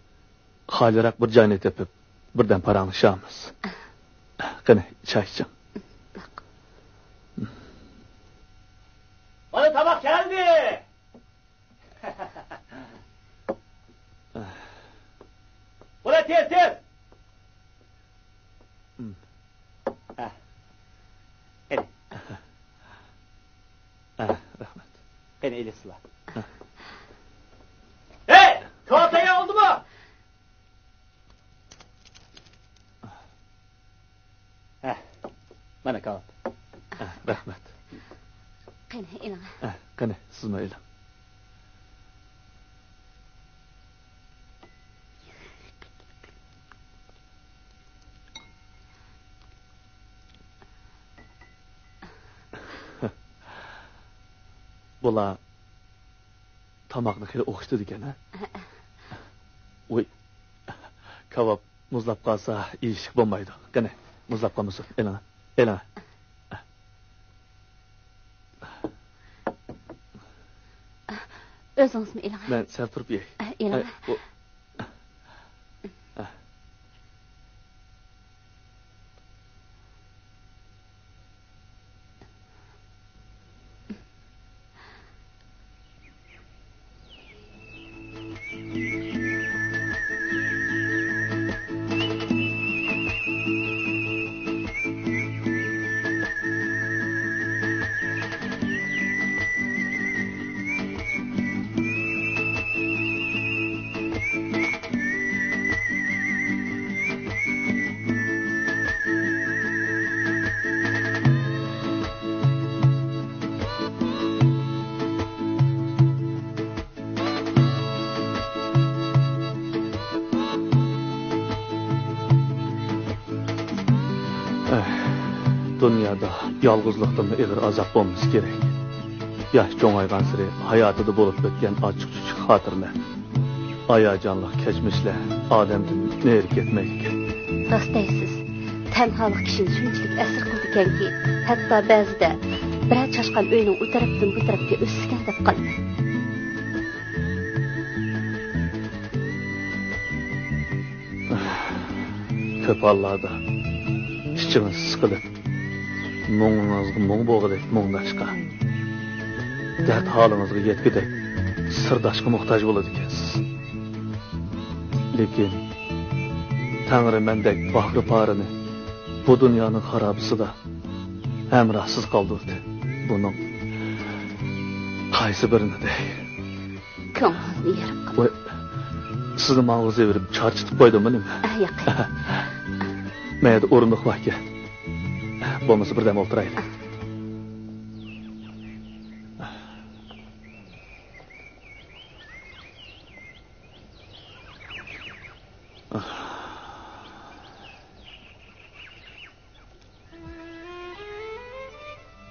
خالىيراق بىر جاينى تېپىپ، بىردەم پاراڭلىشارمىز. قېنى، چاي ئىچىڭ. مانا تاماق كەلدى. بولە، تېز، تېز. ھە. قېنى. ھە، رەھمەت. قېنى، ئېلىسىلا. ھە. ھەي، كاۋاپ تەييار بولدىمۇ؟ ھە، مانا كاۋاپ. ھە، رەھمەت. قېنى، ئېلىڭ. ھە، قېنى، سىزمۇ ئېلىڭ. بۇلار تاماقنى خېلى ئوخشىتىدىكەن، ھە؟ ھە. ۋوي، كاۋاپ مۇزلاپ قالسا، يېيىشكە بولمايدۇ. قېنى، مۇزلاپ قالمىسۇن. ئېلىڭ، ئېلىڭ. ئۆزىڭىزمۇ ئېلىڭ. مەن سەل تۇرۇپ يەي. ئېلىڭ. ئە، ئۇ-، ئەھ، دۇنيادا يالغۇزلۇقتىنمۇ ئېغىر ئازاب بولمىسا كېرەك. ياش چوڭايغانسېرى ھاياتىدا بولۇپ ئۆتكەن ئاچچىق-چۈچۈك خاتىرىلەر، ھاياجانلىق كەچمىشلەر ئادەمدىن نېرى كەتمەيدىكەن. راست دەيسىز. تەنھالىق كىشىنى شۇنچىلىك ئەسىر قىلىدىكەنكى، ھەتتا بەزىدە بىرەر چاشقان ئۆينىڭ ئۇ تەرەپتىن بۇ تەرەپكە ئۆتسىكەن دەپ قالىمەن. كۆپ ھاللاردا ئىچىڭىز سىقىلىپ، مۇڭىڭىزغا مۇڭ بولغۇدەك مۇڭداشقا، دەرد ھالىڭىزغا يەتكۈدەك سىرداشقا موھتاج بولىدىكەنسىز. لېكىن تەڭرى مەندەك باھرى پارىنى بۇ دۇنيانىڭ خارابىسىدا ھەمراھسىز قالدۇردى. بۇنىڭ قايسى بىرىنى دەي؟ كۆڭلىڭىزنى يېرىم قىلىڭ. ۋاي، سىزنى ماڭغۇزۇۋېرىپ چارچىتىپ قويدۇممۇ نېمە؟ ئە، ياق. مەيەردە ئورۇندۇق باركەن. بولمىسا بىردەم ئولتۇرايلى.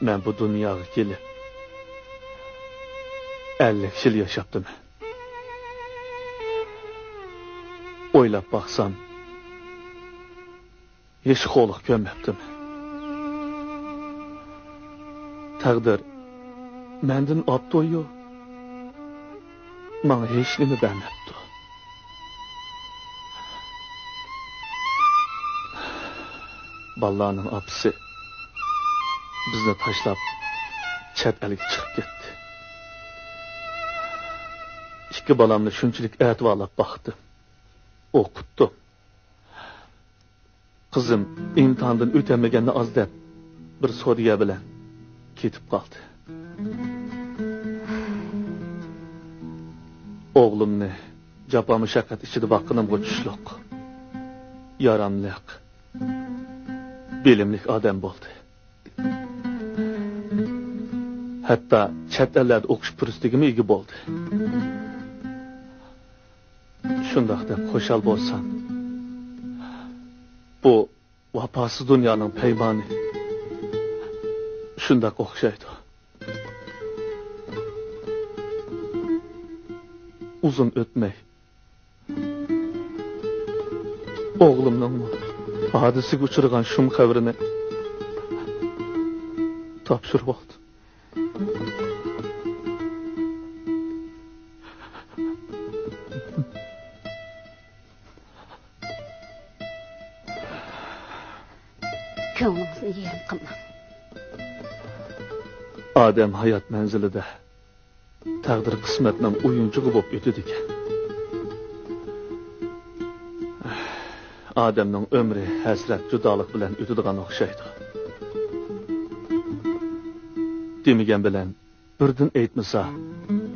مەن بۇ دۇنياغا كېلىپ ئەللىك يىل ياشاپتىمەن. ئويلاپ باقسام، ھېچ خورلۇق كۆرمەپتىمەن. تەقدىر مەندىن ئاپتۇ-يۇ، ماڭا ھېچنېمە بەرمەپتۇ. بالىلارنىڭ ئاپىسى بىزنى تاشلاپ، چەت ئەلگە چىقىپ كەتتى. ئىككى بالامنى شۇنچىلىك ئەتىۋارلاپ باقتىم، ئوقۇتتۇم. قىزىم ئىمتىھاندىن ئۆتەلمىگەننى ئاز دەپ، بىر سودىگەر بىلەن كېتىپ قالدى. ئوغلۇمنى جاپا-مۇشەققەت ئىچىدە باققىنىمغا چۈشلۈق، ياراملىق، بىلىملىك ئادەم بولدى. ھەتتا چەت ئەللەردە ئوقۇش پۇرسىتىگىمۇ ئىگە بولدى. شۇنداق دەپ خۇشال بولسام، بۇ ۋاپاسىز دۇنيانىڭ پەيمانى شۇنداق ئوخشايدۇ. ئۇزۇن ئۆتمەي، ئوغلۇمنىڭمۇ ھادىسىگە ئۇچرىغان شۇم خەۋىرىنى تاپشۇرۇۋالدىم. كۆڭلىڭىزنى يېرىم قىلماڭ. ئادەم ھايات مەنزىلىدە تەقدىر قىسمەتنىڭ ئويۇنچۇقى بولۇپ ئۆتىدىكەن. ئادەمنىڭ ئۆمرى ھەسرەت، جۇدالىق بىلەن ئۆتىدىغان ئوخشايدۇ. دېمىگەن بىلەن بىردىن ئېيتمىسا،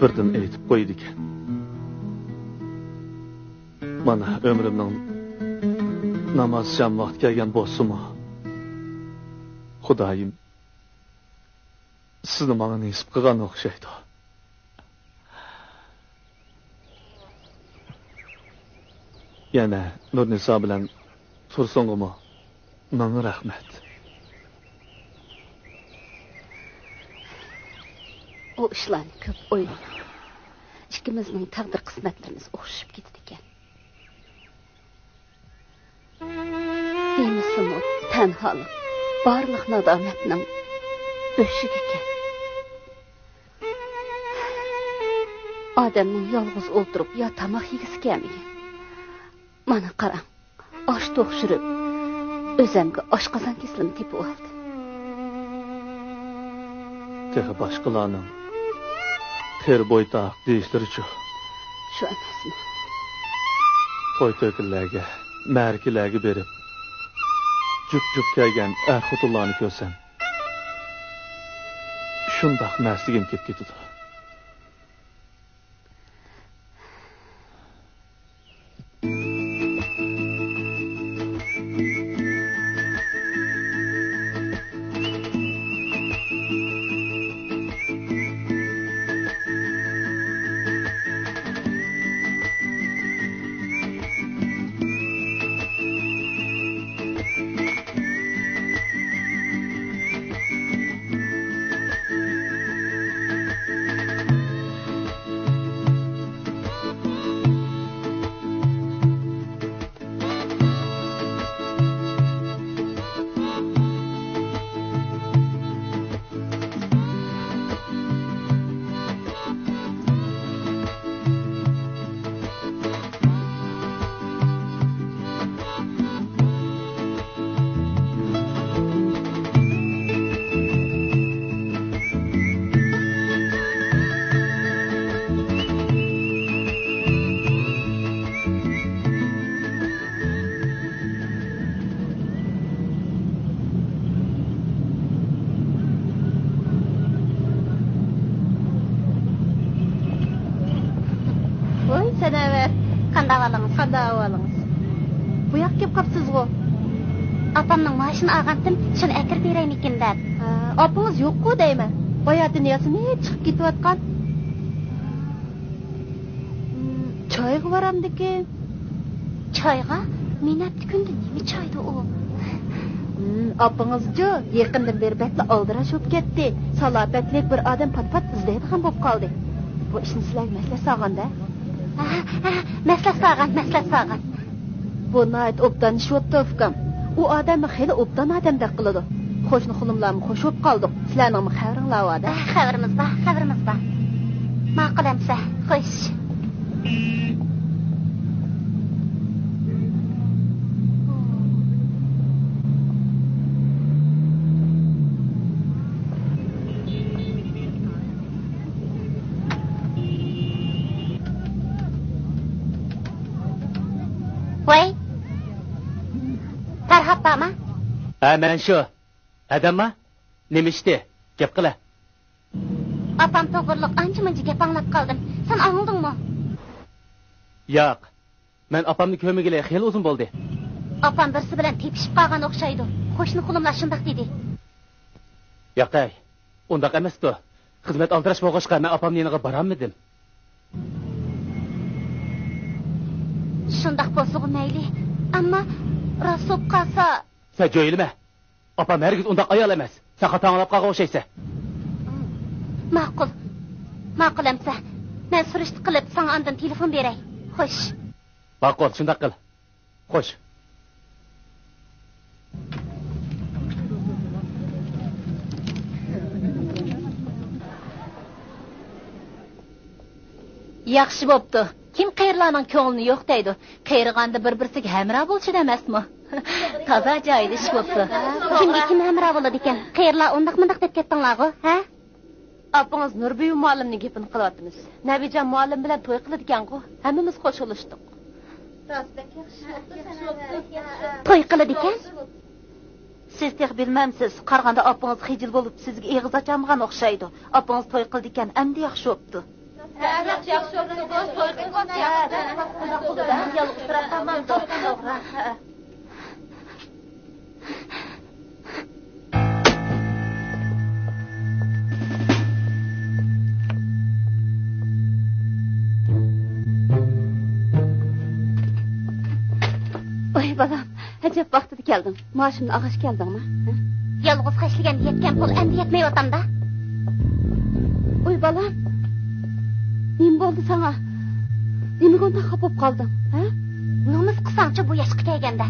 بىردىن ئېيتىپ قويىدىكەن. مانا، ئۆمرۈمنىڭ ناماز جام ۋاقتى كەلگەن بولسىمۇ، خۇدايىم سىزنى ماڭا نېسىپ قىلغان ئوخشايدۇ. يەنە نۇرنىسا بىلەن تۇرسۇنغىمۇ مىڭ رەھمەت. ئۇ ئىشلارنى كۆپ ئويلىماڭ. ئىككىمىزنىڭ تەقدىر قىسمەتلىرىمىز ئوخشىشىپ كېتىدىكەن. دېمىسىمۇ، تەنھالىق بارلىق نادامەتنىڭ بۆشۈكىكەن. ئادەمنىڭ يالغۇز ئولتۇرۇپ يا تاماق يېگۈسى كەلمىگەن. مانا قاراڭ، ئاش توقۇشۇرۇپ، ئۆزەمگە ئاشقازان كېسىلىمۇ تېپىۋالدىم. تېخى باشقىلارنىڭ قېرى بويتاق دېيىشلىرىچۇ؟ شۇ ئەمەسمۇ؟ توي-تۆكۈنلەرگە، مەرىكىلەرگە بېرىپ، جۈپ-جۈپ كەلگەن ئەر-خوتۇنلارنى كۆرسەم، شۇنداق مەستلىكىم كېلىپ كېتىدۇ. ۋوي سەنەۋەر، قانداق ئەھۋالىڭىز؟ قانداق ئەھۋالىڭىز؟ بۇ ياققا كېلىپ قاپسىزغۇ؟ ئاپامنىڭ مائاشىنى ئالغانتىم، شۇنى ئەكىرىپ بېرەيمىكىن دەپ. ھە، ئاپىڭىز يوققۇ دەيمەن. باياتىن ياسىنىپ چىقىپ كېتىۋاتقان. چايغا بارامدىكىن؟ چايغا؟ مېنى ئەپتىكۈندە نېمە چايدا ئۇ؟ ھىم، ئاپىڭىزچۇ يېقىندىن بېرى بەكلا ئالدىراش بولۇپ كەتتى. سالاپەتلىك بىر ئادەم پات-پات ئىزدەيدىغان بولۇپ قالدى. بۇ ئىشنى سىلەرگە مەسلىھەت سالغان-دە. ھە، ھە، مەسلىھەت سالغان، مەسلىھەت سالغان. بۇ ناھايىتى ئوبدان ئىش بوپتۇ، ئۇكام. ئۇ ئادەممۇ خېلى ئوبدان ئادەمدەك قىلىدۇ. قوشنا خۇلۇملارمۇ خوش بولۇپ قالدۇق. سىلەرنىڭمۇ خەۋىرىڭلار بار-دە. ھە، خەۋىرىمىز بار، خەۋىرىمىز بار. ماقۇل ئەمسە، خوش. ۋاي، پەرھات بارما؟ ھە، مەن شۇ. ھەدەمما؟ نېمە ئىشتى؟ گەپ قىلە. ئاپام توغرۇلۇق ئانچە-مۇنچە گەپ ئاڭلاپ قالدىم. سەن ئاڭلىدىڭمۇ؟ ياق. مەن ئاپامنى كۆرمىگىلى خېلى ئۇزۇن بولدى. ئاپام بىرسى بىلەن تېپىشىپ قالغان ئوخشايدۇ. قوشنا خۇلۇملار شۇنداق دېدى. ياقەي، ئۇنداق ئەمەستۇ. خىزمەت ئالدىراش بولغاچقا، مەن ئاپامنىڭ يېنىغا بارالمىدىم. شۇنداق بولسىغۇ مەيلى. ئەمما راست بولۇپ قالسا. سەن جۆيلىمە. ئاپام ھەرگىز ئۇنداق ئايال ئەمەس. سەن خاتا ئاڭلاپ قالغان ئوخشايسەن. ماقۇل. ماقۇل ئەمسە. مەن سۈرۈشتە قىلىپ ساڭا ئاندىن تېلېفون بېرەي. خوش. ماقۇل، شۇنداق قىل. خوش. ياخشى بوپتۇ. كىم قېرىلارنىڭ كۆڭلىنى يوق دەيدۇ؟ قېرىغاندا بىر-بىرسىگە ھەمراھ بولۇشىدۇ ئەمەسمۇ؟ تازا جايىدا ئىش بوپتۇ. كىمگە كىم ھەمراھ بولىدىكەن؟ قېرىلار ئۇنداق-مۇنداق دەپ كەتتىڭلارغۇ، ھە؟ ئاپىڭىز نۇربىيۇ مۇئەللىمنىڭ گېپىنى قىلىۋاتىمىز. نەبىجان مۇئەللىم بىلەن توي قىلىدىكەنغۇ؟ ھەممىمىز خوش بولۇشتۇق. توي قىلىدىكەن؟ سىز تېخى بىلمەمسىز؟ قارىغاندا ئاپىڭىز خىجىل بولۇپ، سىزگە ئېغىز ئاچالمىغان ئوخشايدۇ. ئاپىڭىز توي قىلىدىكەن، ئەمدى ياخشى بوپتۇ. ۋاي بالام، ئەجەب ۋاقتىدا كەلدىڭ. مائاشىمنى ئالغاچ كەلدىڭمۇ؟ ھە؟ يالغۇز خەجلىگەن يەتكەن پۇل ئەمدى يەتمەيۋاتامدا. ۋاي بالام، نېمە بولدى ساڭا؟ نېمىگە ئۇنداق خاپا بولۇپ قالدىڭ؟ ھە؟ نومۇس قىلساڭچۇ بۇ ياشقا كەلگەندە.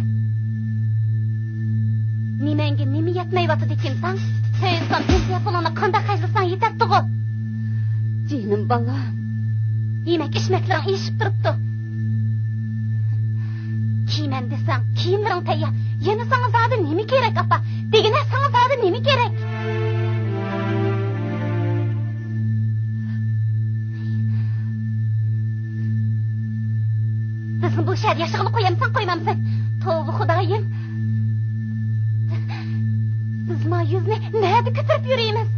نېمەڭگە نېمە يەتمەيۋاتىدىكىن ساڭ؟ سۆيسەڭ پېنسىيە پۇلۇڭنى قانداق خەجلىسەڭ يېتەتتىغۇ؟ جېنىم بالام. يېمەك-ئىچمەكلىرىڭ ئېشىپ تۇرۇپتۇ. كىيىمەن دېسەڭ، كىيىملىرىڭ تەييار. يەنە ساڭا زادى نېمە كېرەك، ئاپا؟ دېگىنە، ساڭا زادى نېمە كېرەك؟ بىزنى بۇ شەھەردە ياشىغىلى قويامسەن، قويمامسەن؟ توۋا، خۇدايىم! بىز ما يۈزنى نەدە كۆتۈرۈپ يۈرىمىز؟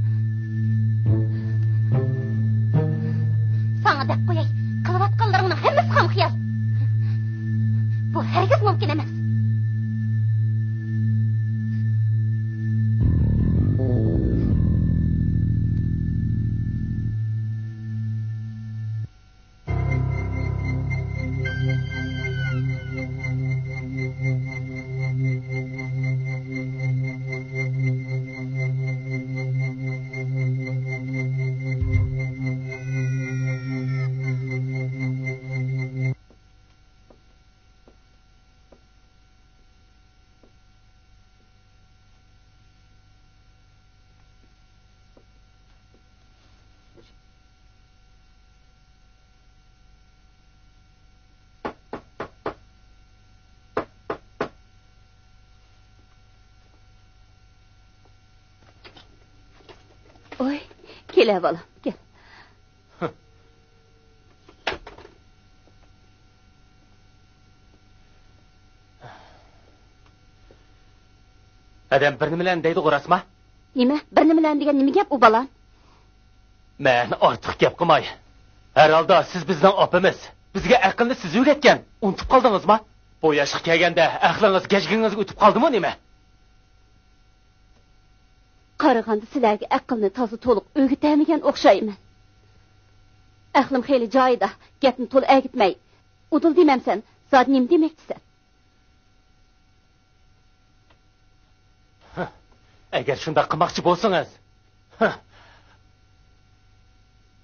ساڭا دەپ قوياي، قىلىۋاتقانلىرىڭنىڭ ھەممىسى خام خىيال. بۇ ھەرگىز مۇمكىن ئەمەس. ۋاي، كېلە بالام، كەل. ھەدەم بىر نېمىلەرنى دەيدىغۇ، راستما؟ نېمە؟ بىر نېمىلەرنى دېگەن نېمە گەپ ئۇ بالام؟ مەن ئارتۇق گەپ قىلماي. ھەر ھالدا سىز بىزنىڭ ئاپىمىز. بىزگە ئەقىلنى سىز ئۆگەتكەن. ئۇنتۇپ قالدىڭىزما؟ بۇ ياشقا كەلگەندە ئەقلىڭىز گەجگىڭىزگە ئۆتۈپ قالدىمۇ نېمە؟ قارىغاندا سىلەرگە ئەقىلنى تازا تولۇق ئۆگىتەلمىگەن ئوخشايمەن. ئەقلىم خېلى جايىدا، گەپنى تولا ئەگىتمەي، ئۇدۇل دېمەمسەن، زادى نېمە دېمەكچىسەن؟ ئەگەر شۇنداق قىلماقچى بولسىڭىز، ھە،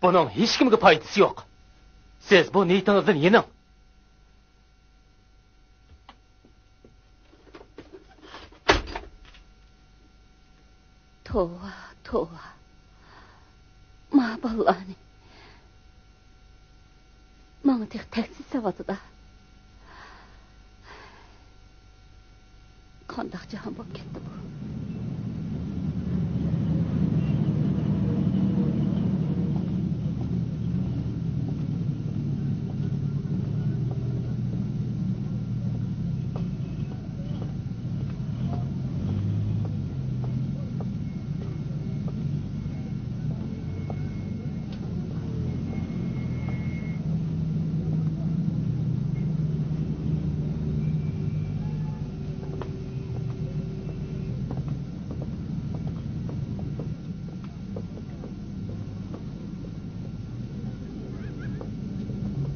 بۇنىڭ ھېچكىمگە پايدىسى يوق. سىز بۇ نىيىتىڭىزدىن يېنىڭ. توۋا، توۋا. ما بالىلارنى ماڭا تېخى تەكسى سېلىۋاتىدۇ. قانداق جاھان بولۇپ كەتتى بۇ؟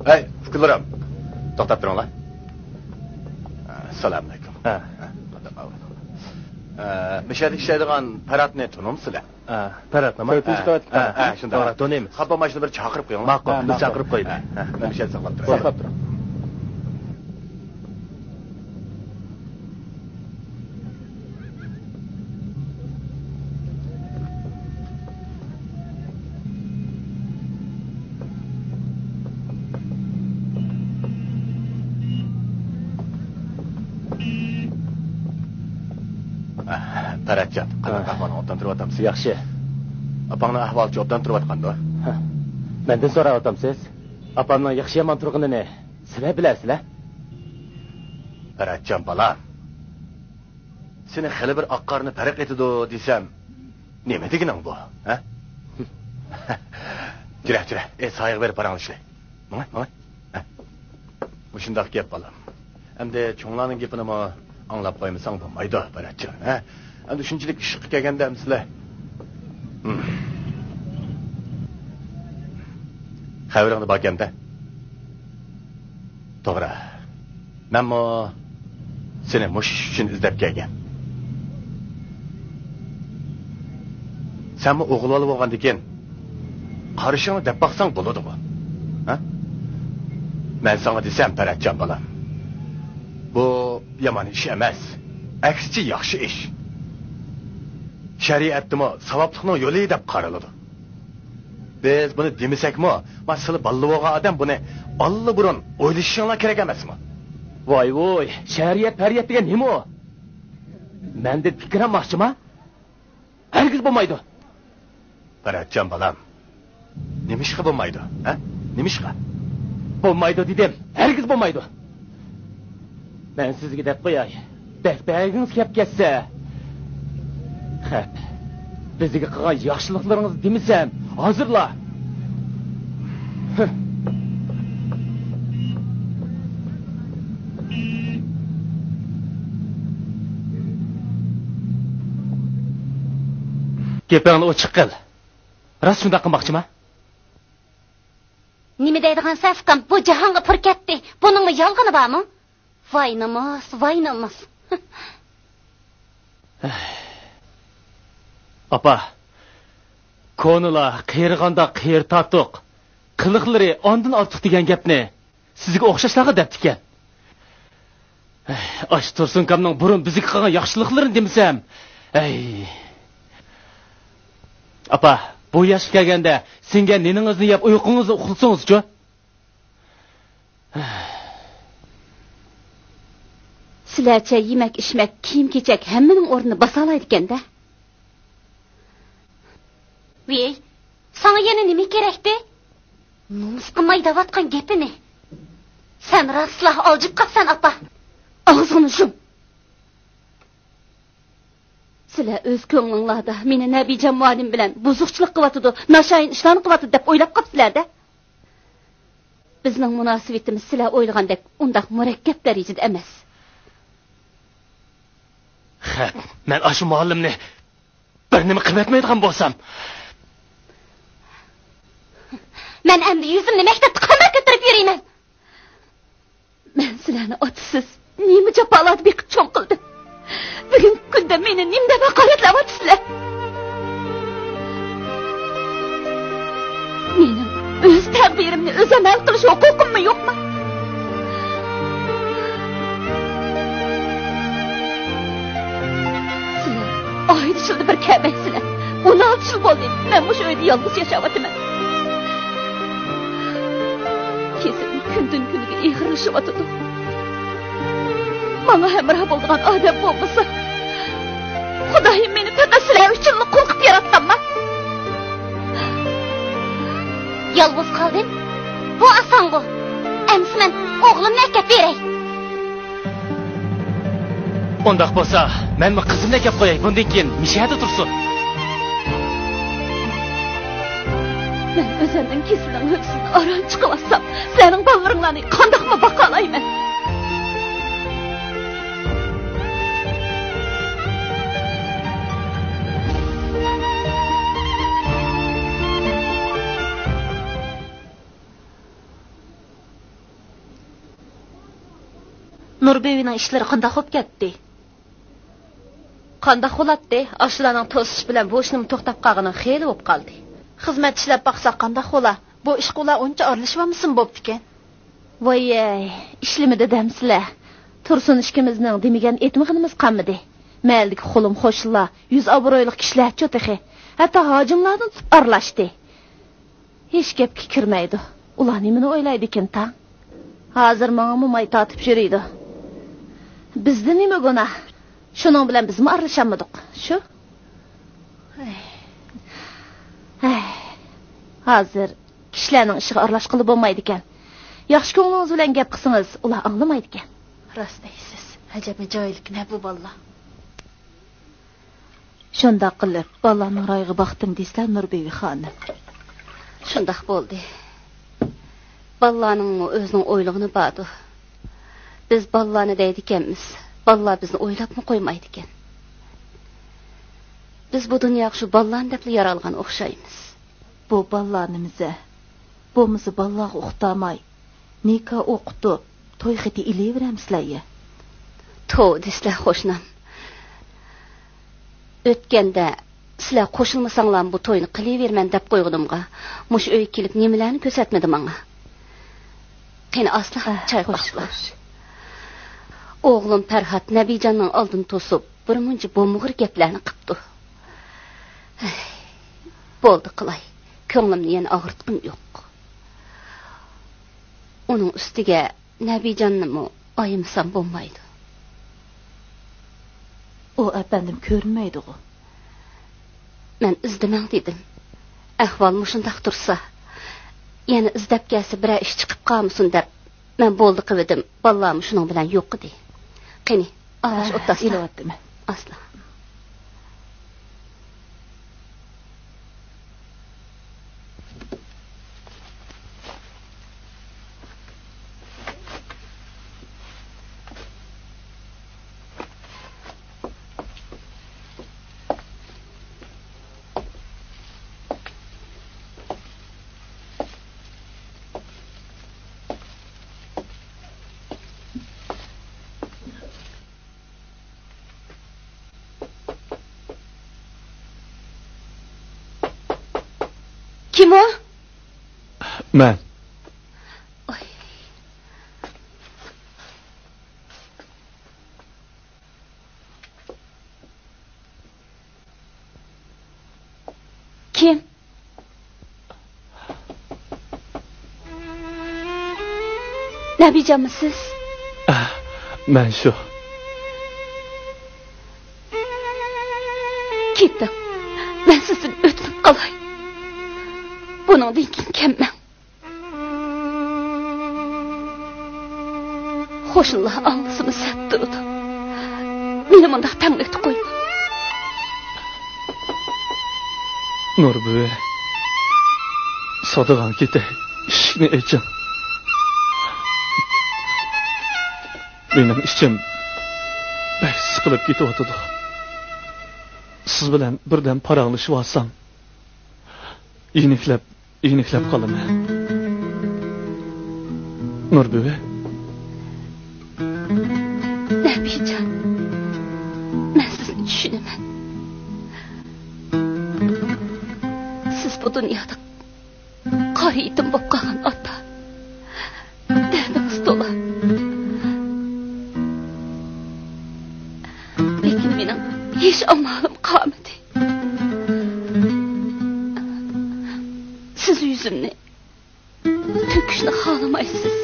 ھەي، ئۇكىلىرىم، توختاپ تۇرۇڭلار. ئەسسالامۇئەلەيكۇم. ھە. ھە، قانداق ئەھۋال؟ ئە، مۇشۇ يەردە ئىشلەيدىغان پەرھاتنى تونۇمسىلەر؟ ھە، پەرھاتنىما؟ ھە، ھە، ھە، شۇنداق. توغرا، تونۇيمىز. خاپا بولماي شۇنى بىر چاقىرىپ قويۇڭلار. ماقۇل، ھە، بىز ماقۇل. چاقىرىپ قويدۇق. ھە، ھە، مەن مۇشۇ يەردە ساقلاپ تۇراي. ساقلاپ تۇرۇڭ. پەرھاتجان، قانداق ھە. ئەھۋالىڭ، ئوبدان تۇرۇۋاتامسەن؟ ياخشى. ئاپاڭنىڭ ئەھۋالىچۇ، ئوبدان تۇرۇۋاتقاندۇ؟ ھە. مەندىن سوراۋاتامسىز؟ ئاپامنىڭ ياخشى-يامان تۇرغىنىنى سىلەر بىلەسىلەر. پەرھاتجان بالام، سېنى خېلى بىر ئاق-قارىنى پەرق ئېتىدۇ دېسەم، نېمە دېگىنىڭ بۇ، ھە؟ جۈرە، جۈرە، ئەي، سايىغا بېرىپ پاراڭلىشايلى. ماڭا، ماڭا. ھە. مۇشۇنداق گەپ، بالام. ئەمدى چوڭلارنىڭ گېپىنىمۇ ئاڭلاپ قويمىساڭ بولمايدۇ، پەرھاتجان، ھە؟ ئەمدى شۇنچىلىك ئىشقا كەلگەندە ئەمسىلە. ھىم. خەۋىرىڭدە باركەن-دە. توغرا. مەنمۇ سېنى مۇشۇ ئىش ئۈچۈن ئىزدەپ كەلگەن. سەنمۇ ئوغۇل بالا بولغاندىكىن، قارىشىڭنى دەپ باقساڭ بولىدىغۇ؟ ھە؟ مەن ساڭا دېسەم، پەرھاتجان بالام، بۇ يامان ئىش ئەمەس. ئەكسىچە ياخشى ئىش. شەرىئەتتىمۇ ساۋابلىقنىڭ يولى دەپ قارىلىدۇ. بىز بۇنى دېمىسەكمۇ، ما سىلى بالىلا بولغان ئادەم بۇنى ئاللىبۇرۇن ئويلىشىشىڭلار كېرەك ئەمەسمۇ؟ ۋاي ۋۇي، شەرىئەت پەرىئەت دېگەن نېمە ئۇ؟ مەندىن پىكىر ئالماقچىما؟ ھەرگىز بولمايدۇ. پەرھاتجان بالام، نېمىشقا بولمايدۇ، ھە؟ نېمىشقا؟ بولمايدۇ دېدىم، ھەرگىز بولمايدۇ. مەن سىزگە دەپ قوياي، بەك بەرگىڭىز كەپ كەتسە. خەپ، بىزگە قىلغان ياخشىلىقلىرىڭىزنى دېمىسەم، ھازىرلا. گېپىڭنى ئوچۇق قىل. راست شۇنداق قىلماقچىما؟ نېمە دەيدىغانسەن، ئۇكام؟ بۇ جاھانغا پۇر كەتتى. بۇنىڭمۇ يالغىنى بارمۇ؟ ۋاي نومۇس، ۋاي نومۇس. ئاپا، كونىلار قېرىغاندا قېرى تارتۇق، قىلىقلىرى ئاندىن ئارتۇق دېگەن گەپنى سىزگە ئوخشاشلارغا دەپتىكەن. ئاش تۇرسۇنكامنىڭ بۇرۇن بىزگە قىلغان ياخشىلىقلىرىنى دېمىسەم. ئەي. ئاپا، بۇ ياشقا كەلگەندە سىڭگەن نېنىڭىزنى يەپ ئۇيقۇڭىزنى ئۇخلىسىڭىزچۇ؟ سىلەرچە يېمەك-ئىچمەك، كىيىم-كېچەك ھەممىنىڭ ئورنىنى باسالايدىكەن-دە. ۋېي، ساڭا يەنە نېمە كېرەكتى؟ نومۇس قىلماي دەۋاتقان گېپىنى. سەن راستلا ئالجىپ قاپسەن، ئاپا. ئاغزىڭنى يۇم. سىلەر ئۆز كۆڭلۈڭلاردا مېنى نەبىجان مۇئەللىم بىلەن بۇزۇقچىلىق قىلىۋاتىدۇ، ناشايان ئىشلارنى قىلىۋاتىدۇ دەپ ئويلاپ قاپسىلەر-دە. بىزنىڭ مۇناسىۋىتىمىز سىلەر ئويلىغاندەك ئۇنداق مۇرەككەپ دەرىجىدە ئەمەس. خەپ، مەن ئاشۇ مۇئەللىمنى بىر نېمە قىلىۋەتمەيدىغان بولسام. مەن ئەمدى يۈزۈمنى مەكتەپتە قانداق كۆتۈرۈپ يۈرىمەن؟ مەن سىلەرنى ئاتىسىز نېمە جاپالاردا بېقىپ چوڭ قىلدىم. بۈگۈنكى كۈندە مېنى نېمە دەپ ھاقارەتلەۋاتىسىلەر؟ مېنىڭ ئۆز تەقدىرىمنى ئۆزۈم ھەل قىلىش ھوقۇقۇممۇ يوقمۇ؟ سىلەر ئايدا يىلدا بىر كەلمەيسىلەر. ئون ئالتە يىل بولدى، مەن مۇشۇ ئۆيدە يالغۇز ياشاۋاتىمەن. كېسىلىم كۈندىن-كۈنگە ئېغىرلىشىۋاتىدۇ. ماڭا ھەمراھ بولىدىغان ئادەم بولمىسا، خۇدايىم مېنى پەقەت سىلەر ئۈچۈنلا قۇل قىلىپ ياراتقانما؟ يالغۇز قالدىم. بۇ ئاسانغۇ. ئەمىسە مەن ئوغلۇمنى ئەكەپ بېرەي. ئۇنداق بولسا، مەنمۇ قىزىمنى ئەكەپ قوياي، بۇندىن كېيىن مۇشۇ يەردە تۇرسۇن. مەن ئۆزۈمنىڭ كېسىلىنىڭ ھۆددىسىدىن ئاران چىقىۋاتسام، سىلەرنىڭ بالىلىرىڭلارنى قانداقمۇ باقالايمەن؟ نۇربىۋىنىڭ ئىشلىرى قانداق بولۇپ كەتتى؟ قانداق بولاتتى؟ ئاشۇلارنىڭ توسۇش بىلەن بۇ ئىشنىمۇ توختاپ قالغىنىغا خېلى بولۇپ قالدى. خىزمەت ئىشلەپ باقساق قانداق بولا؟ بۇ ئىشقا ئۇلار ئۇنچە ئارىلىشىۋالمىسىمۇ بوپتىكەن. ۋايەي، ئىشلىمىدى دەمسىلە. تۇرسۇن ئىككىمىزنىڭ دېمىگەن ئېيتمىغىنىمىز قالمىدى. مەھەللىدىكى قولۇم قوشنىلار، يۈز ئابرۇيلۇق كىشىلەرچۇ تېخى. ھەتتا ھاجىملاردىن تۇتۇپ ئارىلاشتى. ھېچ گەپكە كىرمەيدۇ. ئۇلار نېمىنى ئويلايدىكىن تاڭ؟ ھازىر ماڭىمۇ ماي تارتىپ يۈرىدۇ. بىزدە نېمە گۇناھ؟ شۇنىڭ بىلەن بىزمۇ ئارىلىشالمىدۇق. شۇ. ھەي. ھازىر كىشىلەرنىڭ ئىشىغا ئارىلاشقىلى بولمايدىكەن. ياخشى كۆڭلىڭىز بىلەن گەپ قىلسىڭىز، ئۇلار ئاڭلىمايدىكەن. راست دەيسىز. ئەجەبمۇ جاھىلكىن ھە بۇ بالىلار. شۇنداق قىلىپ، بالىلارنىڭ رايىغا باقتىم دېسىلە، نۇربىبى خانىم. شۇنداق بولدى. بالىلارنىڭمۇ ئۆزىنىڭ ئويلىغىنى باردۇ. بىز بالىلارنى دەيدىكەنمىز، بالىلار بىزنى ئويلاپمۇ قويمايدىكەن. بىز بۇ دۇنياغا شۇ بالىلارنى دەپلا يارالغان ئوخشايمىز. بۇ بالىلارنىمىزە، بولمىسا بالىلارغا ئۇقتۇرماي، نىكاھ ئوقۇتۇپ، توي خېتى ئېلىۋېرەمسىلەر يا؟ توۋا دېسىلە، قوشنام. ئۆتكەندە سىلەر قوشۇلمىساڭلارمۇ بۇ توينى قىلىۋېرىمەن دەپ قويغىنىمغا، مۇشۇ ئۆيگە كېلىپ نېمىلەرنى كۆرسەتمىدى ماڭا؟ قېنى، ئاسلا، ئاھ، چاي خوش، قاپلا. خوش. ئوغلۇم پەرھات نەبىجاننىڭ ئالدىنى توسۇپ، بىر مۇنچە بولمىغۇر گەپلەرنى قىپتۇ. ھەي، بولدى قىلاي، كۆڭلۈمنى يەنە ئاغرىتقۇم يوق. ئۇنىڭ ئۈستىگە نەبىجاننىمۇ ئايىمىسام بولمايدۇ. ئۇ ئەپەندىم كۆرۈنمەيدىغۇ. مەن ئىزدىمەڭ دېدىم. ئەھۋال مۇشۇنداق تۇرسا، يەنە ئىزدەپ كەلسە بىرەر ئىش چىقىپ قالمىسۇن دەپ، مەن بولدى قىلىۋىدىم، بالىلارمۇ شۇنىڭ بىلەن يوق ئىدى. قېنى، ئاش ئولتۇرسىلا. ئېلىۋەتتىم. ئاسلا. كىم ئۇ؟ مەن. ئوي. كىم؟ نەبىجانمۇ سىز؟ ئە، مەن شۇ. كېتىڭ، مەن سىزدىن ئۆتۈنۈپ قالاي. بۇنىڭدىن كېيىن كەلمەڭ. قوشنىلار ئاڭلىسىمۇ سەت تۇرىدۇ. مېنى مۇنداق تەڭلىكتە قويما. نۇر بۈۋى، سادىغان كېتەي، ئىشىكنى ئېچىڭ. مېنىڭ ئىچىم بەك سىقىلىپ كېتىۋاتىدۇ. سىز بىلەن بىردەم پاراڭلىشىۋالسام، يېنىكلەپ يېنىكلەپ قالىمەن. نۇر بۈۋى. نەبىجان. سىز بۇ دۇنيادا قارا يېتىم بولۇپ قالغان ئاتا. دەردىڭىز تولا. لېكىن مېنىڭ ھېچ ئامالىم قالمىدى. سىز يۈزۈمنى تۆكۈشنى خالىمايسىز.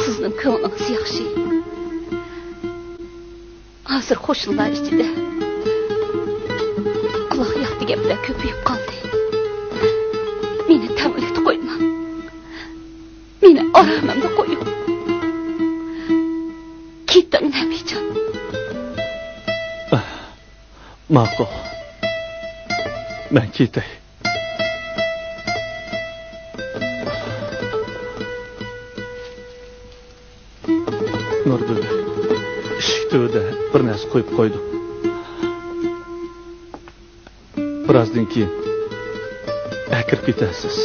سىزنىڭ كۆڭلىڭىز ياخشى. ھازىر قوشنىلار ئىچىدە قۇلاق ياقتى گەپلەر كۆپىيىپ قالدى. مېنى تەڭلىكتە قويماڭ. مېنى ئارامىمدا قويۇڭ. كېتىڭ، نەبىجان. ماقۇل. مەن كېتەي. نۇرگۈل، ئىشىك تۈۋىدە بىر نەرسە قويۇپ قويدۇم. بىرازدىن كېيىن ئەكىرىپ كېتەرسىز.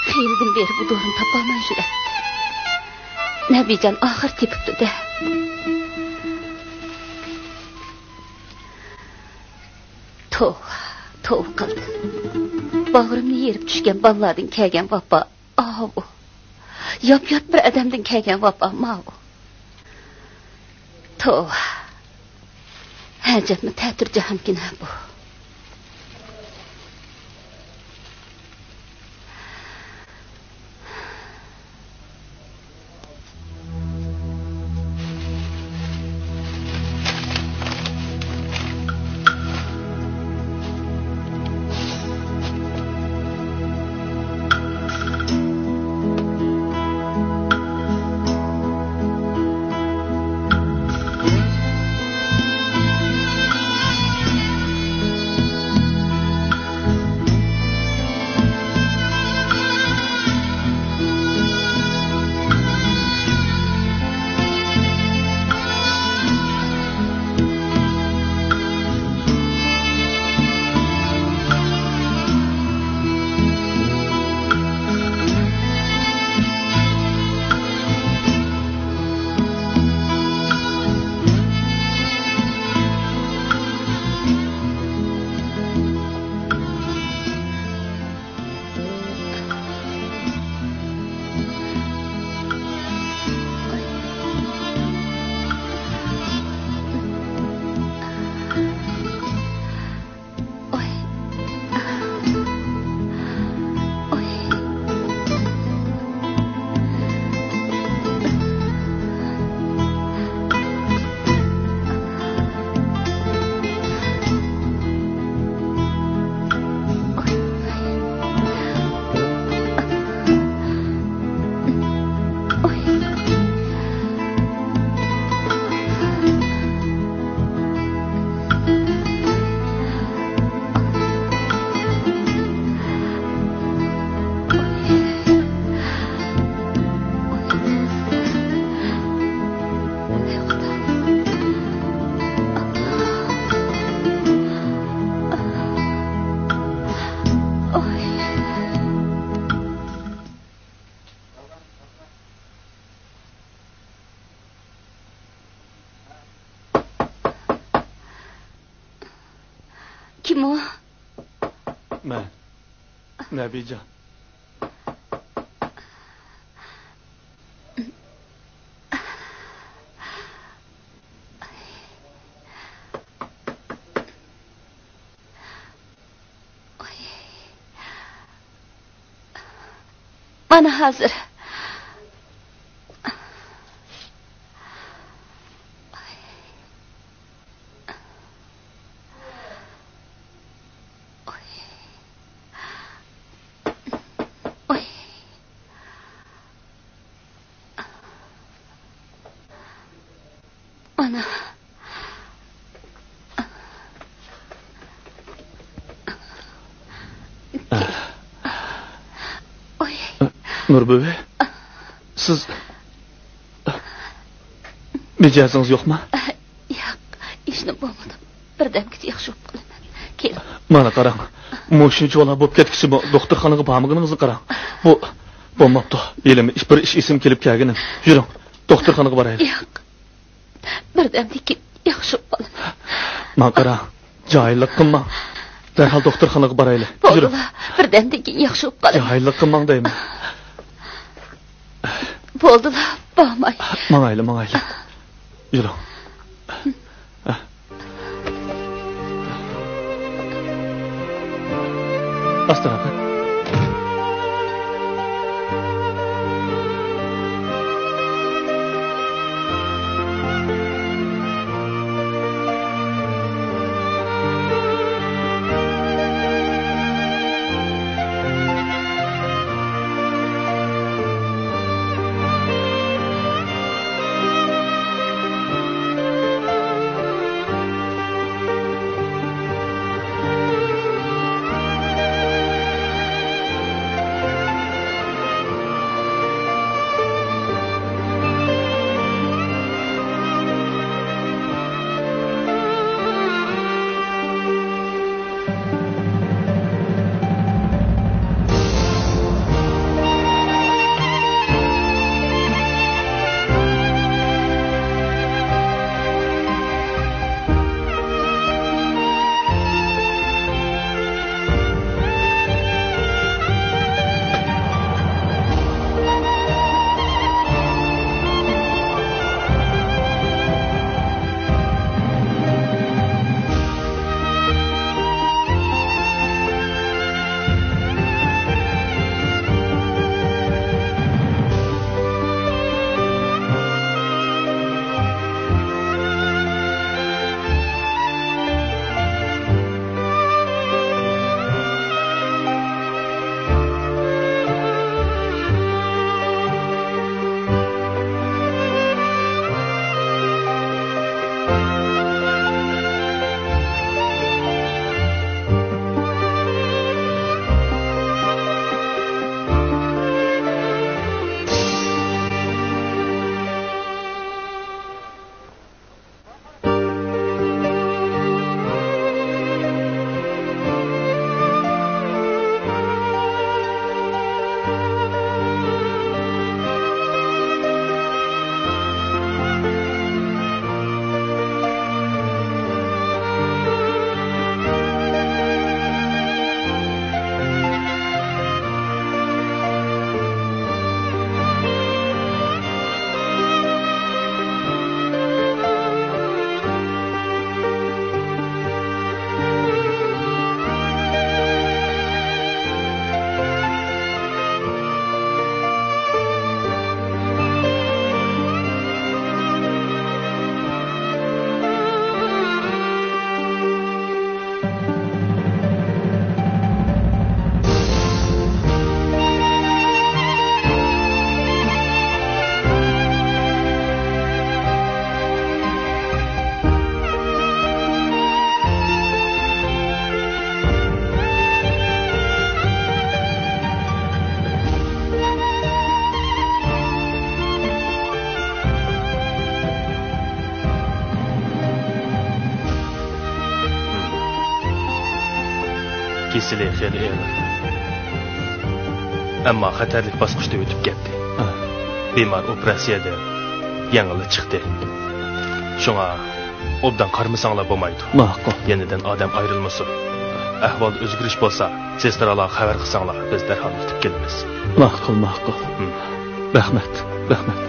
خېلىدىن بېرى بۇ دورىنى تاپالماي يۈرەتتى. نەبىجان ئاخىر تېپىپتۇ-دە. توۋا، توۋا قىلدىم. باغرىمنى يېرىپ چۈشكەن بالىلاردىن كەلگەن ۋاپا ئاۋۇ. ياپيات بىر ئادەمدىن كەلگەن ۋاپا ماۋۇ. توۋا. ئەجەبمۇ تەتۈر جاھانكىن ھە بۇ. مۇ؟ مەن. نەبىجان. مانا ھازىر. مانا. ئوي. نۇر بۈۋى، سىز مىجەزىڭىز يوقما؟ ياق، ھېچنېمە بولمىدى. بىردەمگىچە ياخشى بولۇپ قالىمەن. كېلىڭ. مانا قاراڭ، مۇشۇنچىۋالا بولۇپ كەتكۈچىمۇ دوختۇرخانىغا بارمىغىنىڭىزنى قاراڭ. بۇ بولماپتۇ. ھېلىمۇ بىر ئىش ئېسىمگە كېلىپ كەلگىنىم. يۈرۈڭ، دوختۇرخانىغا بارايلى. ياق. بىردەمدىن كېيىن ياخشى بولۇپ قالىمەن. ماڭا قاراڭ، جاھىللىق قىلماڭ. دەرھال دوختۇرخانىغا بارايلى. يۈرۈڭ. بولدىلا، بىردەمدىن كېيىن ياخشى بولۇپ قالىمەن. جاھىللىق قىلماڭ دەيمەن. بولدىلا، بارماي. ماڭايلى، ماڭايلى. يۈرۈڭ. ئاستىراق. كېسىلى خېلى ئېغىر. ئەمما خەتەرلىك باسقۇچتىن ئۆتۈپ كەتتى. ئا. بىمار ئوپېراتسىيەدىن يېڭىلا چىقتى. شۇڭا ئوبدان قارىمىساڭلار بولمايدۇ. ماقۇل. يېنىدىن ئادەم ئايرىلمىسۇن. ئەھۋالدا ئۆزگىرىش بولسا، سېسترالارغا خەۋەر قىلساڭلار، بىز دەرھال يېتىپ كېلىمىز. ماقۇل، ماقۇل. ھىم. رەھمەت، رەھمەت.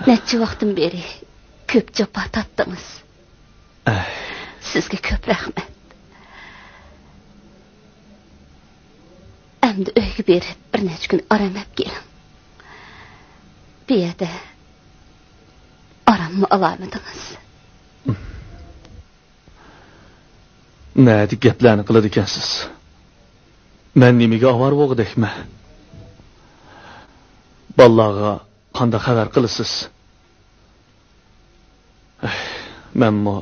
نەچچە ۋاقىتتىن بېرى كۆپ جاپا تارتتىڭىز. ئەي. سىزگە كۆپ رەھمەت. ئەمدى ئۆيگە بېرىپ، بىر نەچچە كۈن ئارام ئېلىپ كېلىڭ. بۇ يەردە ئاراممۇ ئالالمىدىڭىز. نەدىكى گەپلەرنى قىلىدىكەنسىز؟ مەن نېمىگە ئاۋارە بولغۇدەكمەن؟ بالىلارغا قانداق خەۋەر قىلىسىز؟ ئەي، مەنمۇ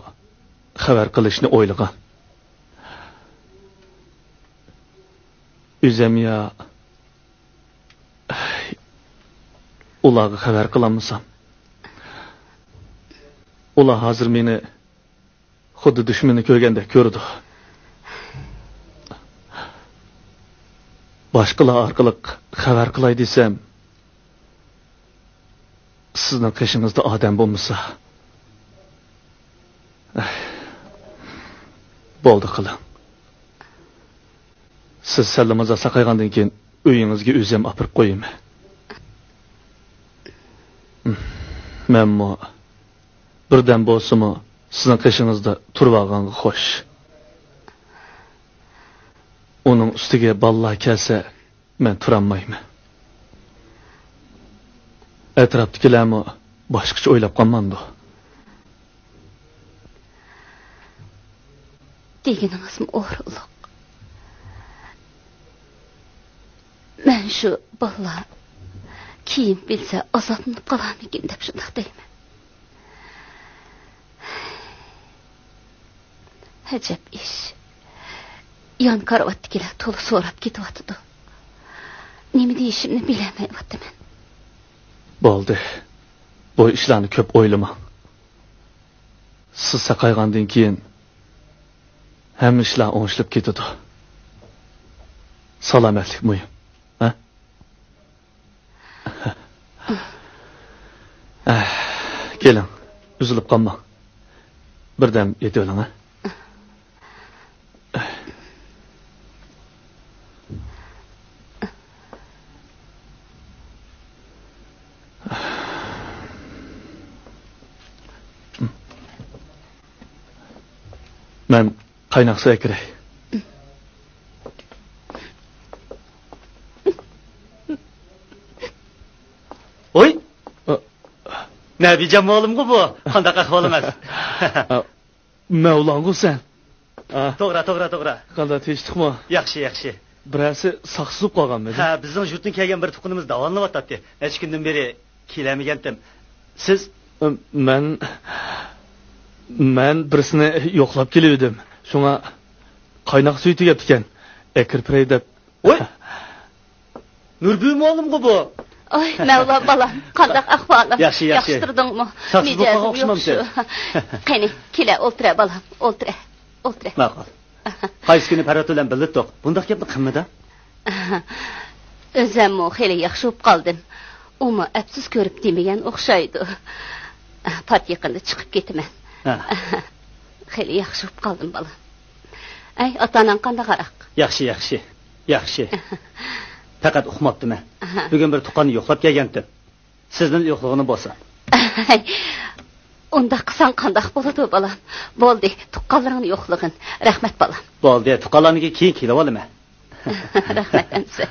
خەۋەر قىلىشنى ئويلىغان. ئۆزۈم يا، ئەي، ئۇلارغا خەۋەر قىلالمىسام. ئۇلار ھازىر مېنى خۇددى دۈشمىنىنى كۆرگەندەك كۆرىدۇ. باشقىلار ئارقىلىق خەۋەر قىلاي دېسەم، سىزنىڭ قېشىڭىزدا ئادەم بولمىسا. ئەي، بولدى قىلىڭ. سىز سەللىمازا ساقايغاندىن كېيىن ئۆيىڭىزگە ئۆزۈم ئاپىرىپ قويىمەن. مەنمۇ بىردەم بولسىمۇ سىزنىڭ قېشىڭىزدا تۇرۇۋالغانغا خوش. ئۇنىڭ ئۈستىگە بالىلار كەلسە، مەن تۇرالمايمەن. ئەتراپتىكىلەرمۇ باشقىچە ئويلاپ قالمامدۇ؟ دېگىنىڭىزمۇ ئورۇنلۇق. مەن شۇ بالىلار كىيىم بىلسە ئازابلىنىپ قالارمىكىن دەپ شۇنداق دەيمەن. ئەجەب ئىش. يان كارىۋاتتىكىلەر تولا سوراپ كېتىۋاتىدۇ. نېمە دېيىشىمنى بىلەلمەيۋاتىمەن. بولدى. بۇ ئىشلارنى كۆپ ئويلىماڭ. سىز ساقايغاندىن كېيىن ھەممە ئىشلار ئوڭشىلىپ كېتىدۇ. سالامەتلىك مۇھىم. ھە؟ كېلىڭ، ئۈزۈلۈپ قالماڭ. بىردەم يېتىۋېلىڭ، ھە؟ مەن قايناق سۇ ئەكىرەي. ۋوي! ئا. نەبىجان مۇئەللىمغۇ بۇ؟ قانداق ئەھۋالىڭىز؟ ئا، مەۋلاڭغۇ سەن؟ ئا. توغرا، توغرا، توغرا. قانداق، تىنچلىقمۇ؟ ياخشى، ياخشى. بىرەرسى ساقسىز بولۇپ قالغانمىدى؟ ھە، بىزنىڭ يۇرتتىن كەلگەن بىر تۇغقىنىمىز داۋالىنىۋاتاتتى. نەچچە كۈندىن بېرى كېلەلمىگەنتىم. ئە، مەن، مەن بىرسىنى يوقلاپ كېلىۋىدىم. شۇڭا قايناق سۈيى تۈگەپتىكەن. ئەكىرىپ بېرەي دەپ. ۋوي! نۇربىيە مۇئەللىمغۇ بۇ؟ ئاي، مەۋلا بالام، قانداق ئەھۋالىڭ؟ ياخشى، ياخشى. ياخشى تۇردۇڭمۇ؟ ساقچى بولۇپ قالغان ئوخشىمامسەن؟ مىجەزىڭ يوق شۇ. قېنى، كېلە، ئولتۇرە بالام، ئولتۇرە، ئولتۇرە. ماقۇل. قايسى كۈنى پەرھات بىلەن بىللە تۇق. بۇنداق گەپنى قىلمىدا. ئۆزەممۇ خېلى ياخشى بولۇپ قالدىم. ئۇمۇ ئەپسۇس كۆرۈپ دېمىگەن ئوخشايدۇ. پات يېقىندا چىقىپ كېتىمەن. ھە. خېلى ياخشى بولۇپ قالدىم، بالام. ئەي، ئاتا-ئاناڭ قانداقراق؟ ياخشى، ياخشى، ياخشى. پەقەت ئۇقماپتىمەن. ئەھە. بۈگۈن بىر تۇغقاننى يوقلاپ كەلگەنتىم. سىزنىلا يوقلىغىنىم بولسا. ئۇنداق قىلساڭ قانداق بولىدۇ، بالام؟ بولدى، تۇغقانلىرىڭنى يوقلىغىن. رەھمەت، بالام. بولدى، تۇغقانلارنىڭكى كېيىن كېلىۋالىمەن. رەھمەت، ئەمىسە.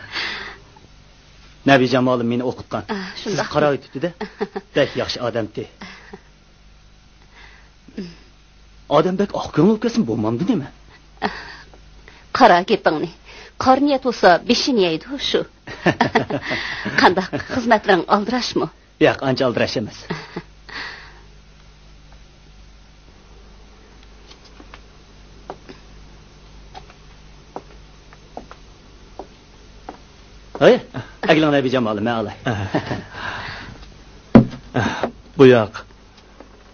نەبىجان مۇئەللىم مېنى ئوقۇتقان. ئا، شۇنداق. سىزگە قاراۋېتىپتۇ-دە. بەك ياخشى ئادەمتى. ئادەم بەك ئاق كۆڭۈل بولۇپ كەتسىمۇ بولمامدۇ نېمە؟ قارا گېپىڭنى. قارا نىيەت بولسا بېشىنى يەيدۇ شۇ. قانداق، خىزمەتلىرىڭ ئالدىراشمۇ؟ ياق، ئانچە ئالدىراش ئەمەس. ھەي، ئەگلىڭ نەبىجان مۇئەللىم، مەن ئالاي. بۇ ياق.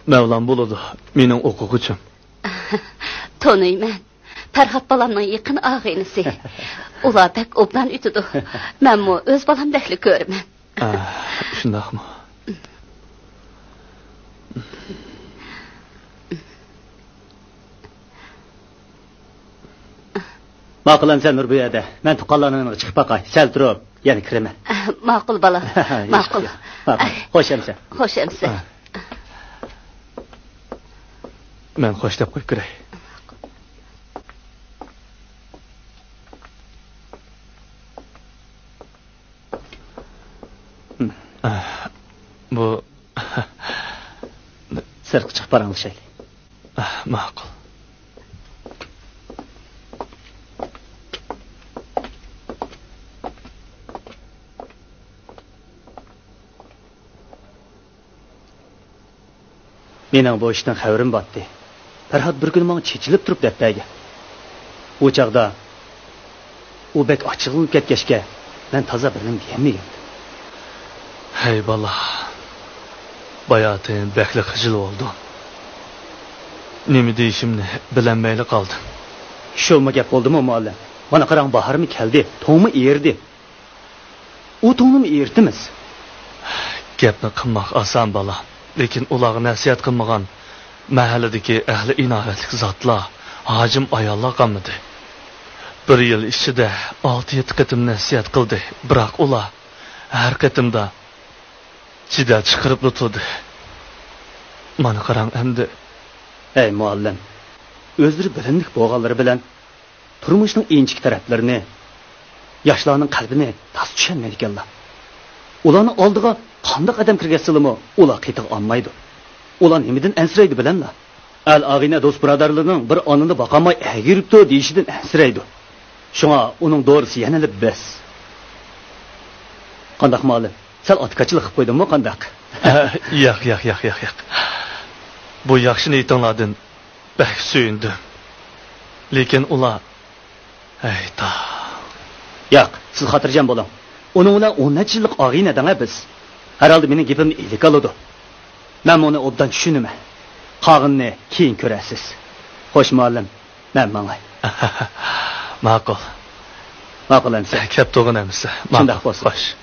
مەۋلان بولىدۇ، مېنىڭ ئوقۇغۇچىم. تونۇيمەن. پەرھات بالامنىڭ يېقىن ئاغىنىسى. ئۇلار بەك ئوبدان ئۆتىدۇ. مەنمۇ ئۆز بالامدەكلا كۆرىمەن. ئا، شۇنداقمۇ؟ ماقۇل ئەمىسە نۇر بۇ يەردە. مەن تۇغقانلارنىڭ يېنىغا چىقىپ باقاي. سەل تۇرۇپ، يەنە كىرىمەن. ماقۇل، بالام. ماقۇل. ماقۇل. خوش ئەمىسە. خوش ئەمىسە. مەن خوش دەپ قويۇپ كىرەي. بۇ سىرتقا چىقىپ پاراڭلىشايلى. ماقۇل. مېنىڭ بۇ ئىشتىن خەۋىرىم بارتتى. پەرھات بىر كۈنى ماڭا چېچىلىپ تۇرۇپ دەپ بەرگەن. ئۇ چاغدا ئۇ بەك ئاچچىقلىنىپ كەتكەچكە، مەن تازا بىر نېمە دېيەلمىگەن. ھەي بالا، باياتىن بەكلا خىجىل بولدۇم. نېمە دېيىشىمنى بىلەلمەيلا قالدىم. شۇمۇ گەپ بولدىمۇ، مۇئەللىم؟ مانا قاراڭ، باھارمۇ كەلدى، توڭمۇ ئېرىدى. ئۇ توڭنىمۇ ئېرىتىمىز. گەپنى قىلماق ئاسان، بالا. لېكىن ئۇلارغا نەسىھەت قىلمىغان مەھەللىدىكى ئەھلى ئىناۋەتلىك زاتلار ھاجىم ئاياللار قالمىدى. بىر يىل ئىچىدە ئالتە-يەتتە قېتىم نەسىھەت قىلدى، بىراق ئۇلار ھەر قېتىمدا جېدەل چىقىرىپلا تۇردى. مانا قاراڭ ئەمدى. ھەي مۇئەللىم، ئۆزلىرى بىلىملىك بولغانلىرى بىلەن تۇرمۇشنىڭ ئىنچىكە تەرەپلىرىنى، ياشلارنىڭ قەلبىنى تازا چۈشەنمەيدىكەنلا. ئۇلارنىڭ ئالدىغا قانداق ئادەم كىرگەزسىلىمۇ، ئۇلار قېتىغا ئالمايدۇ. ئۇلار نېمىدىن ئەنسىرەيدۇ بىلەملا؟ ئەل ئاغىنە دوست بۇرادەرلىرىنىڭ بىر ئانىنى باقالماي ئەگىرىپتۇ دېيىشىدىن ئەنسىرەيدۇ. شۇڭا ئۇنىڭ دورىسى يەنىلا بەس. قانداق مۇئەللىم؟ سەل ئاتىكاچىلىق قىلىپ قويدۇممۇ قانداق؟ ياق، ياق، ياق، ياق، ياق. بۇ ياخشى نىيىتىڭلاردىن بەك سۆيۈندۈم. لېكىن ئۇلار، ھەي تاڭ. ياق، سىز خاتىرجەم بولۇڭ. ئۇنىڭ بىلەن ئون نەچچە يىللىق ئاغىنە دەڭە بىز. ھەرھالدا مېنىڭ گېپىمنى ئىلىك ئالىدۇ. مەنمۇ ئۇنى ئوبدان چۈشىنىمەن. قالغىنىنى كېيىن كۆرەرسىز. خوش مۇئەللىم، مەن ماڭاي. ماقۇل. ماقۇل ئەمىسە. كەپ تۇرغىن ئەمىسە. شۇنداق بولسۇن. خوش.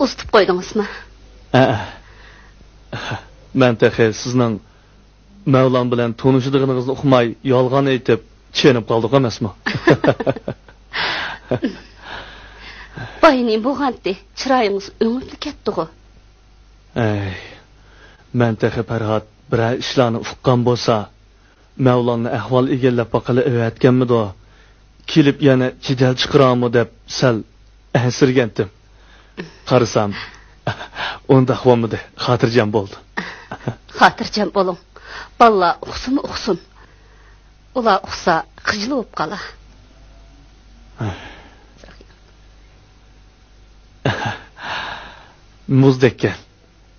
ئۇزىتىپ قويدىڭىزمۇ؟ ھەئە. مەن تېخى سىزنىڭ مەۋلان بىلەن تونۇشىدىغىنىڭىزنى ئۇقماي، يالغان ئېيتىپ، چېنىپ قالدۇق ئەمەسمۇ؟ بايا نېمە بولغانتى؟ چىرايىڭىز ئۆڭۈپلا كەتتىغۇ؟ ئەي، مەن تېخى پەرھات بىرەر ئىشلارنى ئۇققان بولسا، مەۋلاننى ئەھۋال ئىگىلەپ باققىلى ئەۋەتكەنمىدۇ؟ كېلىپ يەنە جېدەل چىقىرارمۇ دەپ سەل ئەنسىرىگەنتىم. قارىسام، ئۇنداق بولمىدى، خاتىرجەم بولدۇم. خاتىرجەم بولۇڭ. بالىلار ئۇقسىمۇ ئۇقسۇن. ئۇلار ئۇقسا، خىجىل بولۇپ قالا. مۇزدەككەن.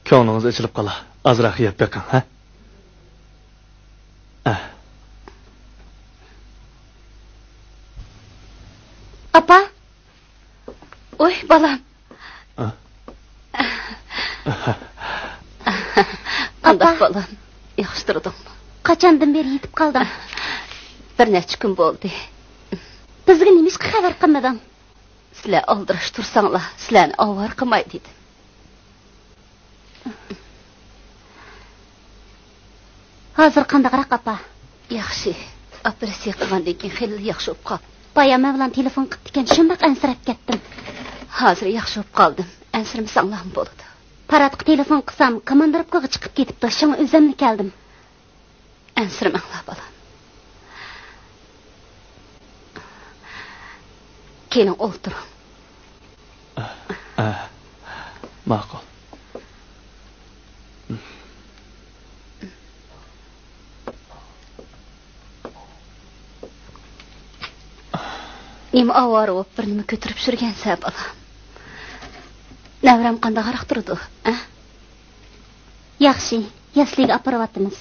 كۆڭلىڭىز ئېچىلىپ قالا. ئازراق يەپ بېقىڭ، ھە؟ ئاپا! ئوي، بالام! قانداق، ئاپا! بالام؟ ياخشى تۇردۇڭمۇ؟ قاچاندىن بېرى يېتىپ قالدىڭ؟ بىر نەچچە كۈن بولدى. بىزگە نېمىشقا خەۋەر قىلمىدىڭ؟ سىلەر ئالدىراش تۇرساڭلار، سىلەرنى ئاۋارە قىلماي دېدىم. ھازىر قانداقراق، ئاپا؟ ياخشى. ئوپېراتسىيە قىلغاندىن كېيىن خېلىلا ياخشى بولۇپ قاپتۇ. بايا مەۋلان تېلېفون قىپتىكەن، شۇنداق ئەنسىرەپ كەتتىم. ھازىر ياخشى بولۇپ قالدىم. ئەنسىرىمىسەڭلارمۇ بولىدۇ. پاراتقا تېلېفون قىلسام، كوماندىروپكىغا چىقىپ كېتىپتۇ، شۇڭا ئۆزۈملا كەلدىم. ئەنسىرىمەڭلار، بالام. كېلىڭ، ئولتۇرۇڭ. ئە، ئە، ماقۇل. نېمە ئاۋارە بولۇپ، بىر نېمە كۆتۈرۈپ يۈرگەنسەن، بالام؟ نەۋرەم قانداقراق تۇرىدۇ، ئە؟ ياخشى، يەسلىگە ئاپىرىۋاتىمىز.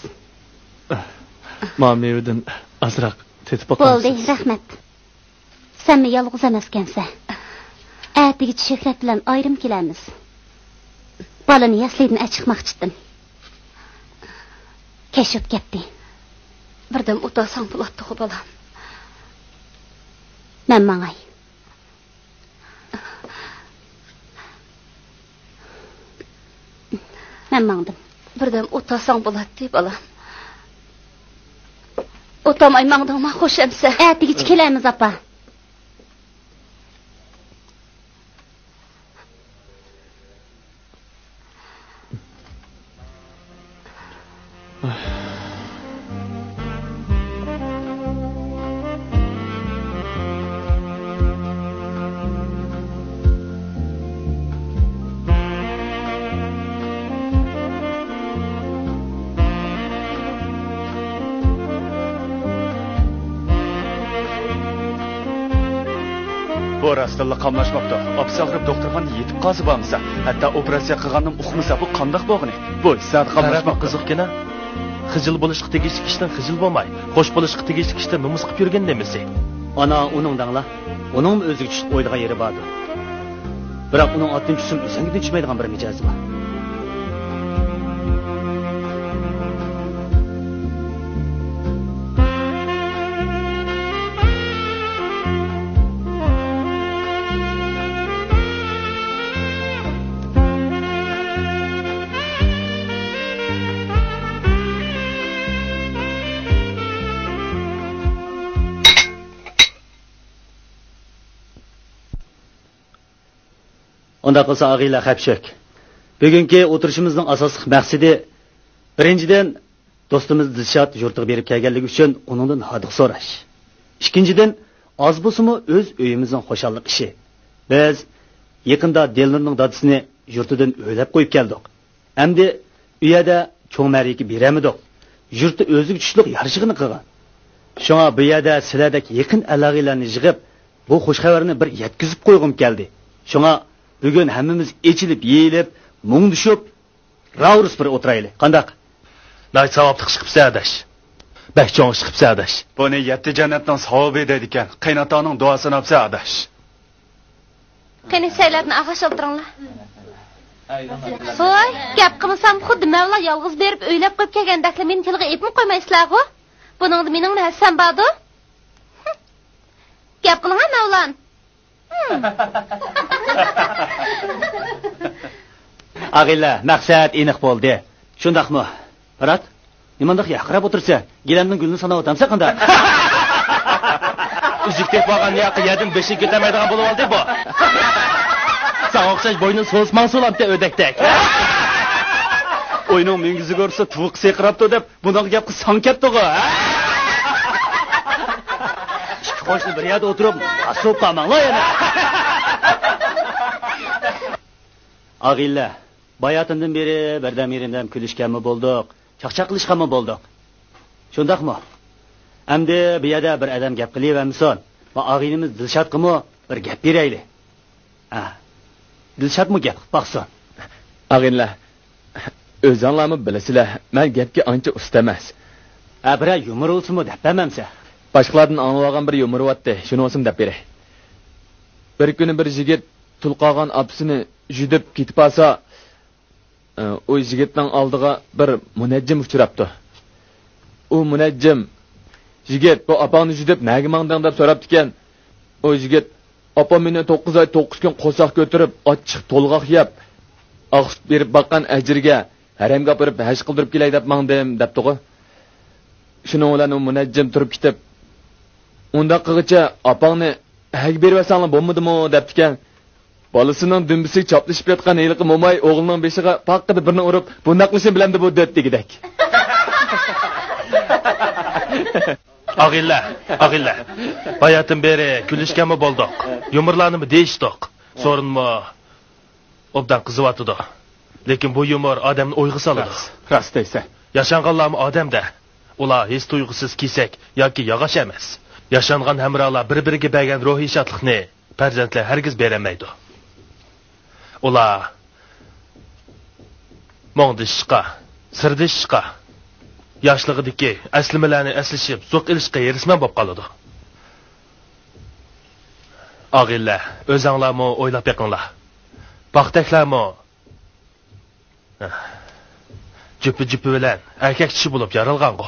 ما مېۋىدىن ئازراق تېتىپ باقامسىز؟ بولدى، رەھمەت. سەنمۇ يالغۇز ئەمەسكەنسەن. ئەتىگىچە شۆھرەت بىلەن ئايرىم كېلەرمىز. بالىنى يەسلىدىن ئەچىقماقچىتىم. كەچ بولۇپ كەتتى. بىردەم ئولتۇرساڭ بولاتتىغۇ، بالام. مەن ماڭاي. مەن ماڭدىم. بىردەم ئولتۇرساڭ بولاتتى، بالام. ئولتۇرماي ماڭدىڭما، خوش ئەمىسە؟ ئەتىگىچە كېلەرمىز، ئاپا. بۇ راستتىنلا قاملاشماپتۇ. ئاپىسى ئاغرىپ دوختۇرخانىدا يېتىپ قالسا بارمىسا، ھەتتا ئوپېراتسىيە قىلغاندىمۇ ئۇقمىسا، بۇ قانداق بولغىنى؟ بۇ ھېسسىياتى قاملاشماپتۇ. قىزىقكىنا. خىجىل بولۇشقا تېگىشلىك ئىشتىن خىجىل بولماي، خوش بولۇشقا تېگىشلىك ئىشتا مىمىز قىلىپ يۈرگەن نېمىسى؟ ئانا ئۇنىڭ دەڭلا، ئۇنىڭمۇ ئۆزىگە چۈشلۈك ئويلىغان يېرى باردۇ. بىراق ئۇنىڭ ئاتتىن چۈشسىمۇ ئۆزەڭگىدىن چۈشمەيدىغان بىر مىجەزى بار. ئۇنداق بولسا، ئاغىلە خەپچۆك. بۈگۈنكى ئولتۇرۇشىمىزنىڭ ئاساسلىق مەقسىتى، بىرىنچىدىن، دوستىمىز دىلشات يۇرتىغا بېرىپ كەلگەنلىكى ئۈچۈن ئۇنىڭدىن ھاردۇق سوراش. ئىككىنچىدىن، ئاز بولسىمۇ ئۆز ئۆيىمىزنىڭ خۇشاللىق ئىشى. بىز يېقىندا دىلنۇرنىڭ دادىسىنى يۇرتىدىن ئۆيلەپ قويۇپ كەلدۇق. ئەمدى ئۇ يەردە چوڭ مەرىكە بېرەلمىدۇق. يۇرتتا ئۆزىگە چۈشلۈك يارىشىغىنى قىلغان. شۇڭا بۇ يەردە سىلەردەك يېقىن ئالاقىلەرنى يىغىپ، بۇ خۇش خەۋەرنى بىر يەتكۈزۈپ قويغۇم كەلدى. شۇڭا بۈگۈن ھەممىمىز ئېچىلىپ، يېيىلىپ، مۇڭدىشىپ، راۋۇرۇس بىر ئولتۇرايلى. قانداق؟ ناھايىتى ساۋابلىق ئىش قىپسەن، ئاداش. بەك چوڭ ئىش قىپسەن، ئاداش. بۇنى يەتتە جەننەتنىڭ ساۋابى دەيدىكەن. قېيىنئاتاڭنىڭ دۇئاسىنى ئاپسەن، ئاداش. قېنى، ئۈچەيلەردىن ئاغاش ئولتۇرۇڭلار. ۋوي، گەپ قىلمىسام، خۇددى مەۋلا يالغۇز بېرىپ ئۆيلەپ قويۇپ كەلگەندەكلا مېنى تىلغا ئېلىپمۇ قويمايسىلەرغۇ؟ بۇنىڭدا مېنىڭمۇ ھەسسەم باردۇ. گەپ قىلىڭە، مەۋلان. ئاغىلە، مەقسەت ئېنىق بولدى. شۇنداقمۇ؟ پارات، نېمانداق يارقىراپ ئولتۇرىسەن؟ گىلەمنىڭ گۈلىنى ساناۋاتامسەن قانداق؟ ئۈزۈك تېپىپ ئالغان ياقى يەردىن بېشىنى كۆتەرمەيدىغان بولۇۋالدى بۇ. ساڭا ئوخشاش بوينى سوزماڭ سولامتى ئۆدەكتەك. ئۆينىڭ مۈڭگۈزىگە ئۇرسا تۇۋىقى سىرقىراپتۇ دەپ، بۇنداق گەپ قىلساڭ كەپتىغۇ، ھە؟ ئىككى قوشنا بىر يەردە ئولتۇرۇپ، ماس بولۇپ قالماڭلار يەنە. ئاغىلە، باياتىندىن بېرى بىردەم يېرىمدەم كۈلۈشكەنمۇ بولدۇق، چاقچاق قىلىشقانمۇ بولدۇق. شۇنداقمۇ؟ ئەمدى بۇ يەردە بىر ئادەم گەپ قىلىۋەرمىسۇن. ما ئاغىنىمىز دىلشاتقىمۇ بىر گەپ بېرەيلى. ھە. دىلشاتمۇ گەپ قىلىپ باقسۇن. ئاغىنىلەر، ئۆزۈڭلارمۇ بىلىسىلەر، مەن گەپكە ئانچە ئۇستا ئەمەس. ھە، بىرەر يۇمۇر بولسىمۇ دەپ بەرمەمسە؟ باشقىلاردىن ئاڭلىۋالغان بىر يۇمۇر بارتتى، شۇنى بولسىمۇ دەپ بېرەي. بىر كۈنى بىر يىگىت تۇل قالغان ئاپىسىنى يۈدۈپ كېتىپ قالسا، ئۇ يىگىتنىڭ ئالدىغا بىر مۇنەججىم ئۇچراپتۇ. ئۇ مۇنەججىم، «يىگىت، بۇ ئاپاڭنى يۈدۈپ نەگە ماڭدىڭ؟» دەپ سوراپتىكەن. ئۇ يىگىت، «ئاپام مېنى توققۇز ئاي، توققۇز كۈن قورساق كۆتۈرۈپ، ئاچچىق تولغاق يەپ، ئاقسۇت بېرىپ باققان ئەجرىگە ھەرەمگە ئاپىرىپ ھەج قىلدۇرۇپ كېلەي دەپ ماڭدىم» دەپتىغۇ. شۇنىڭ بىلەن ئۇ مۇنەججىم تۇرۇپ كېتىپ، «ئۇنداق قىلغىچە ئاپاڭنى ھەگە بېرىۋەتسەڭلار بولمىدىمۇ؟» دەپتىكەن. بالىسىنىڭ دۈمبىسىگە چاپلىشىپ ياتقان ھېلىقى موماي ئوغلىنىڭ بېشىغا پاققىدە بىرنى ئۇرۇپ، «بۇنداق قىلىشنى بىلەمدۇ بۇ دۆت» دېگۈدەك. ئاغىنىلەر، ئاغىنىلەر، باياتىن بېرى كۈلۈشكەنمۇ بولدۇق، يۇمۇرلارنىمۇ دېيىشتۇق. سورۇنمۇ ئوبدان قىزىۋاتىدۇ. لېكىن بۇ يۇمۇر ئادەمنى ئويغا سالىدۇ. راست، راست دەيسەن. ياشانغانلارمۇ ئادەم-دە. ئۇلار ھېس-تۇيغۇسىز كېسەك ياكى ياغاچ ئەمەس. ياشانغان ھەمراھلار بىر-بىرىگە بەرگەن روھىي شادلىقنى پەرزەنتلەر ھەرگىز بېرەلمەيدۇ. ئۇلار مۇڭدىشىشقا، سىردىشىشقا، ياشلىقىدىكى ئەسلىمىلەرنى ئەسلىشىپ زوق ئېلىشقا ھېرىسمەن بولۇپ قالىدۇ. ئاغىنىلەر، ئۆزەڭلارمۇ ئويلاپ بېقىڭلار. پاختەكلەرمۇ جۈپە-جۈپە بىلەن ئەركەك چىشى بولۇپ يارالغانغۇ.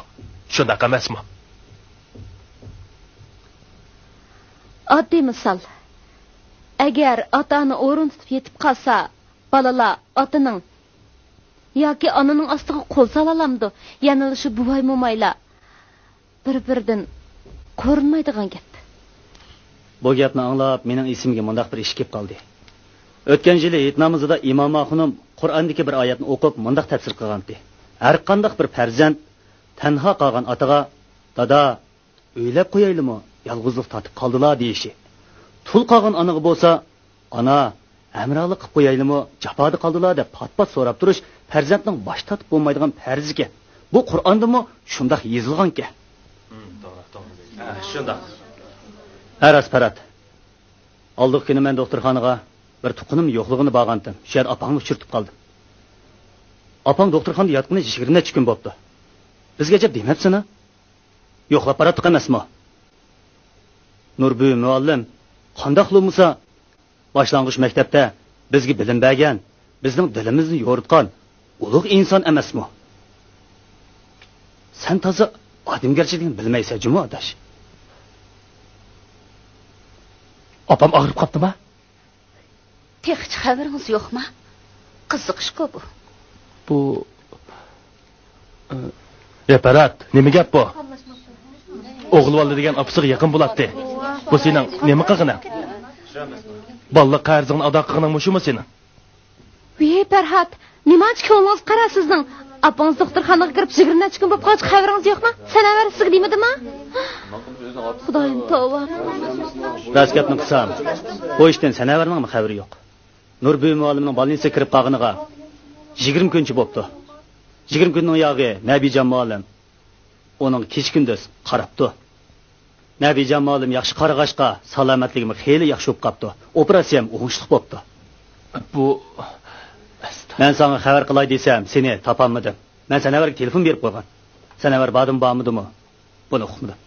شۇنداق ئەمەسمۇ؟ ئاددىي مىسال. ئەگەر ئاتا-ئانا ئورۇن تۇتۇپ يېتىپ قالسا، بالىلار ئاتىنىڭ ياكى ئانىنىڭ ئاستىغا قول سالالامدۇ؟ يەنىلا شۇ بوۋاي-مومايلار بىر-بىرىدىن قورۇنمايدىغان گەپ. بۇ گەپنى ئاڭلاپ، مېنىڭ ئېسىمگە مۇنداق بىر ئىش كېلىپ قالدى. ئۆتكەن يىلى ھېيت نامىزىدا ئىمام ئاخۇنۇم قۇرئاندىكى بىر ئايەتنى ئوقۇپ، مۇنداق تەپسىر قىلغانتى: «ھەرقانداق بىر پەرزەنت تەنھا قالغان ئاتىغا، 'دادا، ئۆيلەپ قويايلىمۇ، يالغۇزلۇق تارتىپ قالدىلا' دېيىشى. تۇل قالغان ئانىغا بولسا، 'ئانا، ھەمراھلىق قىلىپ قويايلىمۇ، جاپادا قالدىلا' دەپ پات-پات سوراپ تۇرۇش پەرزەنتنىڭ باش تارتىپ بولمايدىغان پەرزىكەن. بۇ قۇرئاندىمۇ شۇنداق يېزىلغانكەن.» ھە، شۇنداق. ھە، راست، پەرھات. ئالدىقى كۈنى مەن دوختۇرخانىغا بىر تۇغقىنىمنىڭ يوقلىغىنى بارغانتىم. شۇ يەردە ئاپاڭنى ئۇچرىتىپ قالدىم. ئاپاڭ دوختۇرخانىدا ياتقىنى يىگىرمە نەچچە كۈن بوپتۇ. بىزگە ئەجەب دېمەپسىنا؟ يوقلاپ باراتتۇق ئەمەسمۇ؟ نۇربۈۋى مۇئەللىم قانداقلا بولمىسا، باشلانغۇچ مەكتەپتە بىزگە بىلىم بەرگەن، بىزنىڭ دىلىمىزنى يورۇتقان ئۇلۇغ ئىنسان ئەمەسمۇ؟ سەن تازا ئادەمگەرچىلىكنى بىلمەيسەن جۇمۇ، ئاداش. ئاپام ئاغرىپ قاپتىما؟ تېخىچە خەۋىرىڭىز يوقما؟ قىزىق ئىشقۇ بۇ. بۇ، ئى، يا پەرھات، نېمە گەپ بۇ؟ ئوغۇل بالىلار دېگەن ئاپىسىغا يېقىن بولاتتى. بۇ سېنىڭ نېمە قىلغىنىڭ؟ بالىلىق قەرزىڭنى ئادا قىلغىنىڭ مۇشۇمۇ سېنىڭ؟ ۋىي، پەرھات، نېمانچە كۆڭلىڭىز قارا سىزنىڭ؟ ئاپىڭىز دوختۇرخانىغا كىرىپ يىگىرمە نەچچە كۈن بولۇپ قالغاچقا خەۋىرىڭىز يوقما؟ سەنەۋەر سىزگە دېمىدىما؟ خۇدايىم، توۋا. راست گەپنى قىلسام، بۇ ئىشتىن سەنەۋەرنىڭمۇ خەۋىرى يوق. نۇربۈۋى مۇئەللىمنىڭ بولنىسىغا كىرىپ قالغىنىغا يىگىرمە كۈنچە بوپتۇ. يىگىرمە كۈننىڭ ياغى نەبىجان مۇئەللىم ئۇنىڭغا كېچە-كۈندۈز قاراپتۇ. نەبىجان مۇئەللىم ياخشى قارىغاچقا، سالامەتلىكىمۇ خېلى ياخشى بولۇپ قاپتۇ. ئوپېراتسىيەم ئوڭۇشلۇق بوپتۇ. بۇ، مەن ساڭا خەۋەر قىلاي دېسەم، سېنى تاپالمىدىم. مەن سەنەۋەرگە تېلېفون بېرىپ قويغان. سەنەۋەر باردىمۇ بارمىدىمۇ، بۇنى ئۇقمىدىم.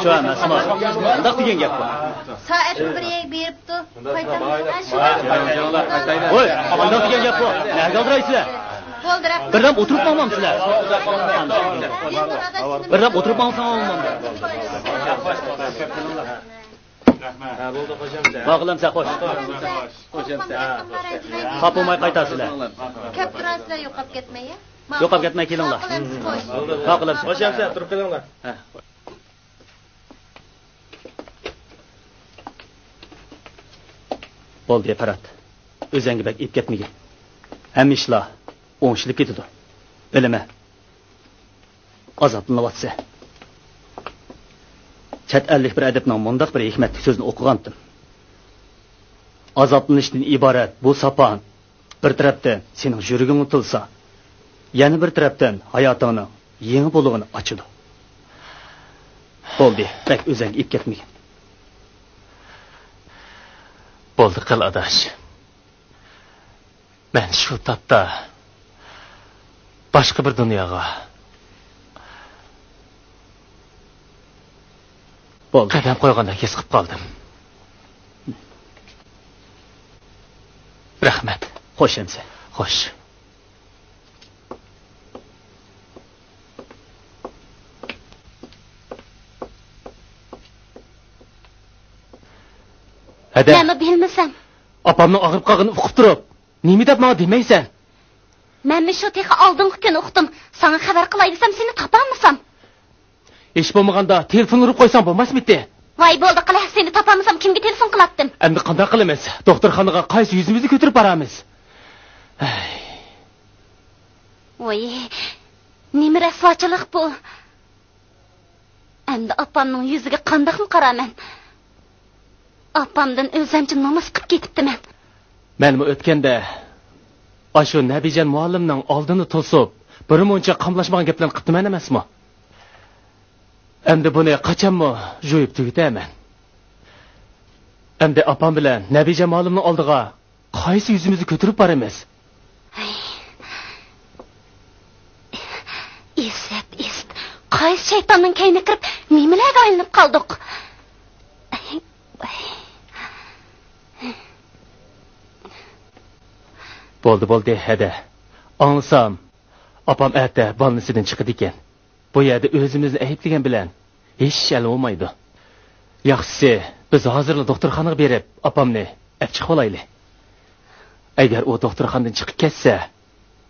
شۇ ئەمەسمۇ؟ قانداق دېگەن گەپ بۇ؟ سائەتنى بىر يەرگە بېرىپتۇ. قايتىمىز. ۋوي، قانداق دېگەن گەپ بۇ؟ نەگە ئالدىرايسىلەر؟ بولدى، رەھمەت. بىردەم ئولتۇرۇپ ماڭمامسىلەر؟ بىردەم ئولتۇرۇپ ماڭساڭ بولمامدۇ؟ رەھمەت. ھە، بولدى، خوش ئەمسە. بارغىلى ئەمسە، خوش. خوش ئەمسە. خاپا بولماي قايتارسىلەر. كەپ تۇرارسىلەر، يوقاپ كەتمەي، يا؟ يوقاپ كەتمەي كېلىڭلار. بارغىلى ئەمسە، خوش. بارغىلى ئەمسە. خوش ئەمسە، تۇرۇپ قېلىڭلار. ھە. بولدى، پەرھات. ئۆزەڭگە بەك ئېيىپ كەتمىگىن. ھەممە ئىشلار ئوڭشىلىپ كېتىدۇ. بىلىمەن. ئازابلىنىۋاتىسەن. چەت ئەللىك بىر ئەدىبنىڭ مۇنداق بىر ھېكمەتلىك سۆزىنى ئوقۇغانتىم. ئازابلىنىشتىن ئىبارەت بۇ ساپا بىر تەرەپتىن سېنىڭ يۈرىكىڭنى تىلسا، يەنە بىر تەرەپتىن ھاياتىڭنىڭ يېڭى بۇلۇڭىنى ئاچىدۇ. بولدى، بەك ئۆزەڭگە ئېلىپ كەتمىگىن. بولدى قىل، ئاداش. مەن شۇ تاپتا باشقا بىر دۇنياغا بولدى. قەدەم قويغاندەك ھېس قىلىپ قالدىم. رەھمەت. خوش ئەمىسە. خوش. ھەدە. مەنمۇ بىلمىسەم. ئاپامنىڭ ئاغرىپ قالغىنىنى ئۇقۇپ تۇرۇپ، نېمە دەپ ماڭا دېمەيسەن؟ مەنمۇ شۇ تېخى ئالدىنقى كۈنى ئۇقتۇم. ساڭا خەۋەر قىلاي دېسەم، سېنى تاپالمىسام. ھېچ بولمىغاندا تېلېفون ئۇرۇپ قويساڭ بولماسمىدى؟ ۋاي، بولدى قىلە، سېنى تاپالمىسام كىمگە تېلېفون قىلاتتىم؟ ئەمدى قانداق قىلىمىز؟ دوختۇرخانىغا قايسى يۈزىمىزنى كۆتۈرۈپ بارامىز؟ ھەي. ۋاي، نېمە رەسۋاچىلىق بۇ! ئەمدى ئاپامنىڭ يۈزىگە قانداقمۇ قارامەن؟ ئاپامدىن ئۆزۈمچە نومۇس قىپ كېتىپتىمەن. مەنمۇ ئۆتكەندە ئاشۇ نەبىجان مۇئەللىمنىڭ ئالدىنى توسۇپ، بىر مۇنچە قاملاشمىغان گەپلەرنى قىپتىمەن ئەمەسمۇ؟ ئەمدى بۇنى قاچانمۇ جۇيۇپ تۈگىتەمەن. ئەمدى ئاپام بىلەن نەبىجان مۇئەللىمنىڭ ئالدىغا قايسى يۈزىمىزنى كۆتۈرۈپ بارىمىز؟ ھەي. ئىسەت، ئىسەت. قايسى شەيتاننىڭ كەينىگە كىرىپ، نېمىلەرگە ئايلىنىپ قالدۇق؟ بولدى، بولدى، ھەدە. ئاڭلىسام، ئاپام ئەتە بالنىسىدىن چىقىدىكەن. بۇ يەردە ئۆزىمىزنى ئەيىبلىگەن بىلەن ھېچ ئىش ھەل بولمايدۇ. ياخشىسى، بىز ھازىرلا دوختۇرخانىغا بېرىپ، ئاپامنى ئەپ چىقىۋالايلى. ئەگەر ئۇ دوختۇرخانىدىن چىقىپ كەتسە،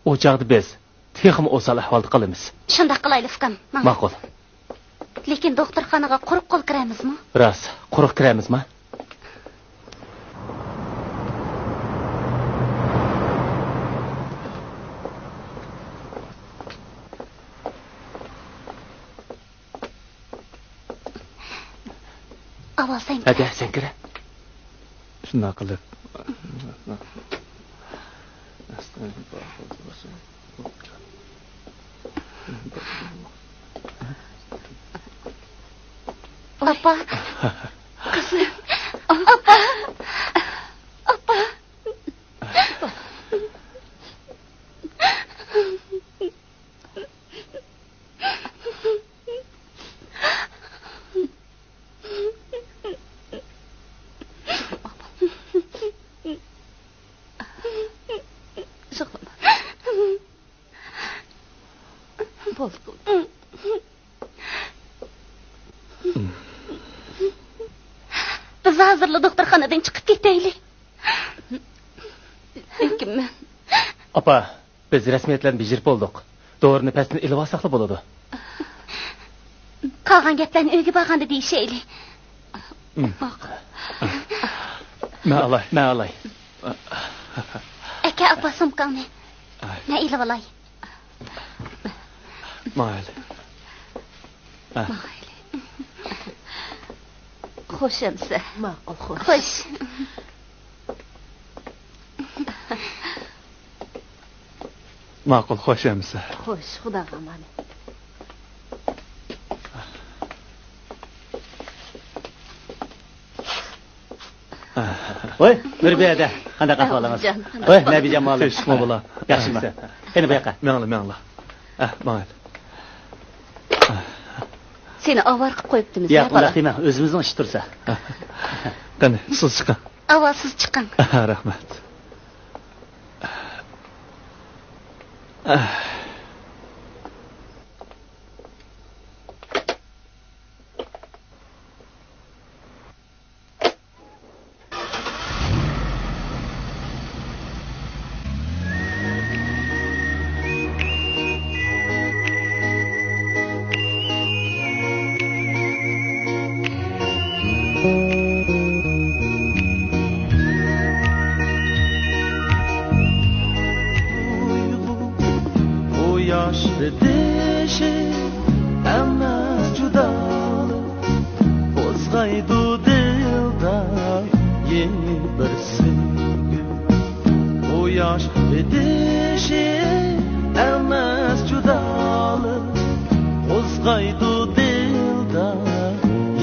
ئۇ چاغدا بىز تېخىمۇ ئوسال ئەھۋالدا قالىمىز. شۇنداق قىلايلى، ئۇكام. ماڭ. ماقۇل. لېكىن دوختۇرخانىغا قۇرۇق قول كىرەمىزمۇ؟ راست، قۇرۇق كىرەمىزما؟ ئاۋۋال سەن كىر. ھەدە، سەن كىر. شۇنداق قىلىپ. ئاپا. قىزىم. ئاپا. ئاپا. بولدى، بولدى. بىز ھازىرلا دوختۇرخانىدىن چىقىپ كېتەيلى. لېكىن مەن. ئاپا، بىز رەسمىيەتلەرنى بېجىرىپ بولدۇق. دورىنى پەستىن ئېلىۋالساقلا بولىدۇ. قالغان گەپلەرنى ئۆيگە بارغاندا دېيىشەيلى. مم. ماقۇل. مەن ئالاي، مەن ئالاي. ئاكا، ئاپا، سومكاڭنى. ئاي. مەن ئېلىۋالاي. ماڭايلى. ھە. ماڭايلى. خوش ئەمىسە. ماقۇل، خوش. خوش. ماقۇل، خوش ئەمىسە. خوش، خۇداغا ئامانەت. ۋاي، نۇربىيە ھەدە، قانداق ئەھۋالىڭىز؟ ۋاي، نەبىجان مۇئەللىم. تىنچلىقمۇ بالا؟ ياخشىمۇ؟ سەن. قېنى، بۇ ياققا. مېڭىڭلار، مېڭىڭلار. ئە، ماڭايلى. سېنى ئاۋارە قىلىپ قويۇپتىمىز، ياق، بالا. ئۇنداق دېمەڭ، ئۆزىمىزنىڭ ئىشى تۇرسا. قېنى، سىز چىقىڭ. ئاۋۋال سىز چىقىڭ. رەھمەت. قۇياش پېتىشى، ئەمما جۇدالىق قوزغايدۇ دىلدا يېڭى بىر سىر. دېشى ئەمەس جۇدالىق، قوزغايدۇ دىلدا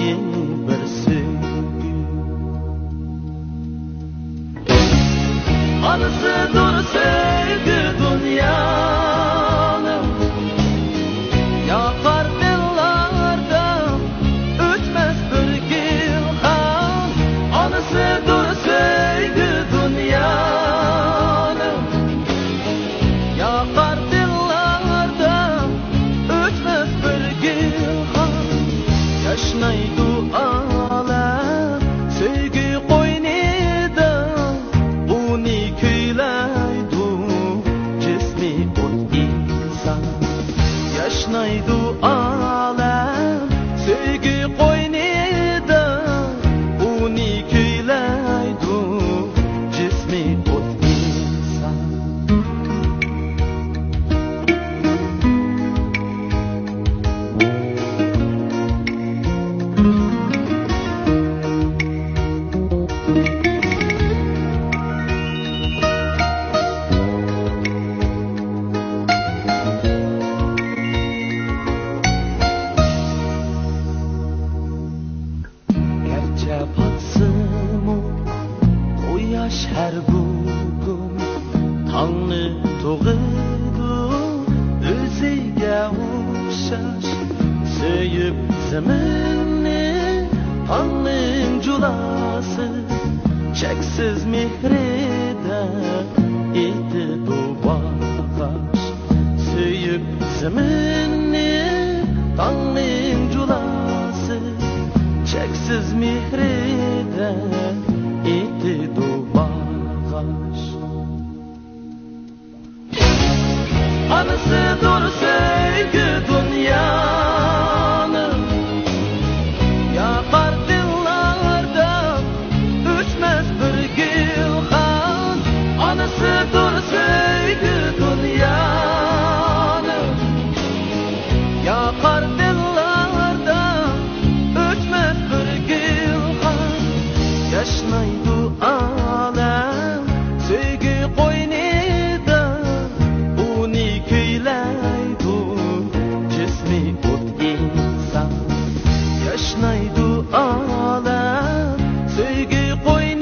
يېڭى بىر سۆيگۈ. ئانىسىدۇر سۆيگۈ دۇنيانىڭ، ياقار دىللاردا ئۆچمەس بىر گۈلخان. ئانىسىدۇر سۆيگۈ دۇنيانىڭ، ياقار دىللاردا ئۆچمەس بىر گۈلخان. ياشنايدۇ ئالەم سۆيگۈ قوينىدا، ئۇنى كۈيلەيدۇ جىسمى ئوت ئىنسان. ياشنايدۇ ئالەم سۆيگۈ قوينىدا، ئۇنى كۈيلەيدۇ جىسمى ئوت ئىنسان. گەرچە پاتسىمۇ قۇياش ھەر بۇ كۈن، تاڭنى تۇغىدۇ ئۆزىگە ئوخشاش. سۆيۈپ زېمىننى تاڭنىڭ جۇلاسى، چەكسىز مېھرىدە ئېيتىدۇ باغاش. سۆيۈپ زېمىننى تاڭنىڭ جۇلاسى، چەكسىز مېھرىدە ئېيتىدۇ باغاش. ئانىسىدۇر سۆيگۈ دۇنيانىڭ، ياقار دىللاردا ئۆچمەس بىر گۈلخان. ئانىسىدۇر سۆيگۈ دۇنيانىڭ، ياقار دىللاردا ئۆچمەس بىر گۈلخان. ياشنايدۇ ئالەم سۆيگۈ قوينىدا، ئۇنى كۈيلەيدۇ جىسمى ئوت ئىنسان. ياشنايدۇ ئالەم سۆيگۈ قوينىدا،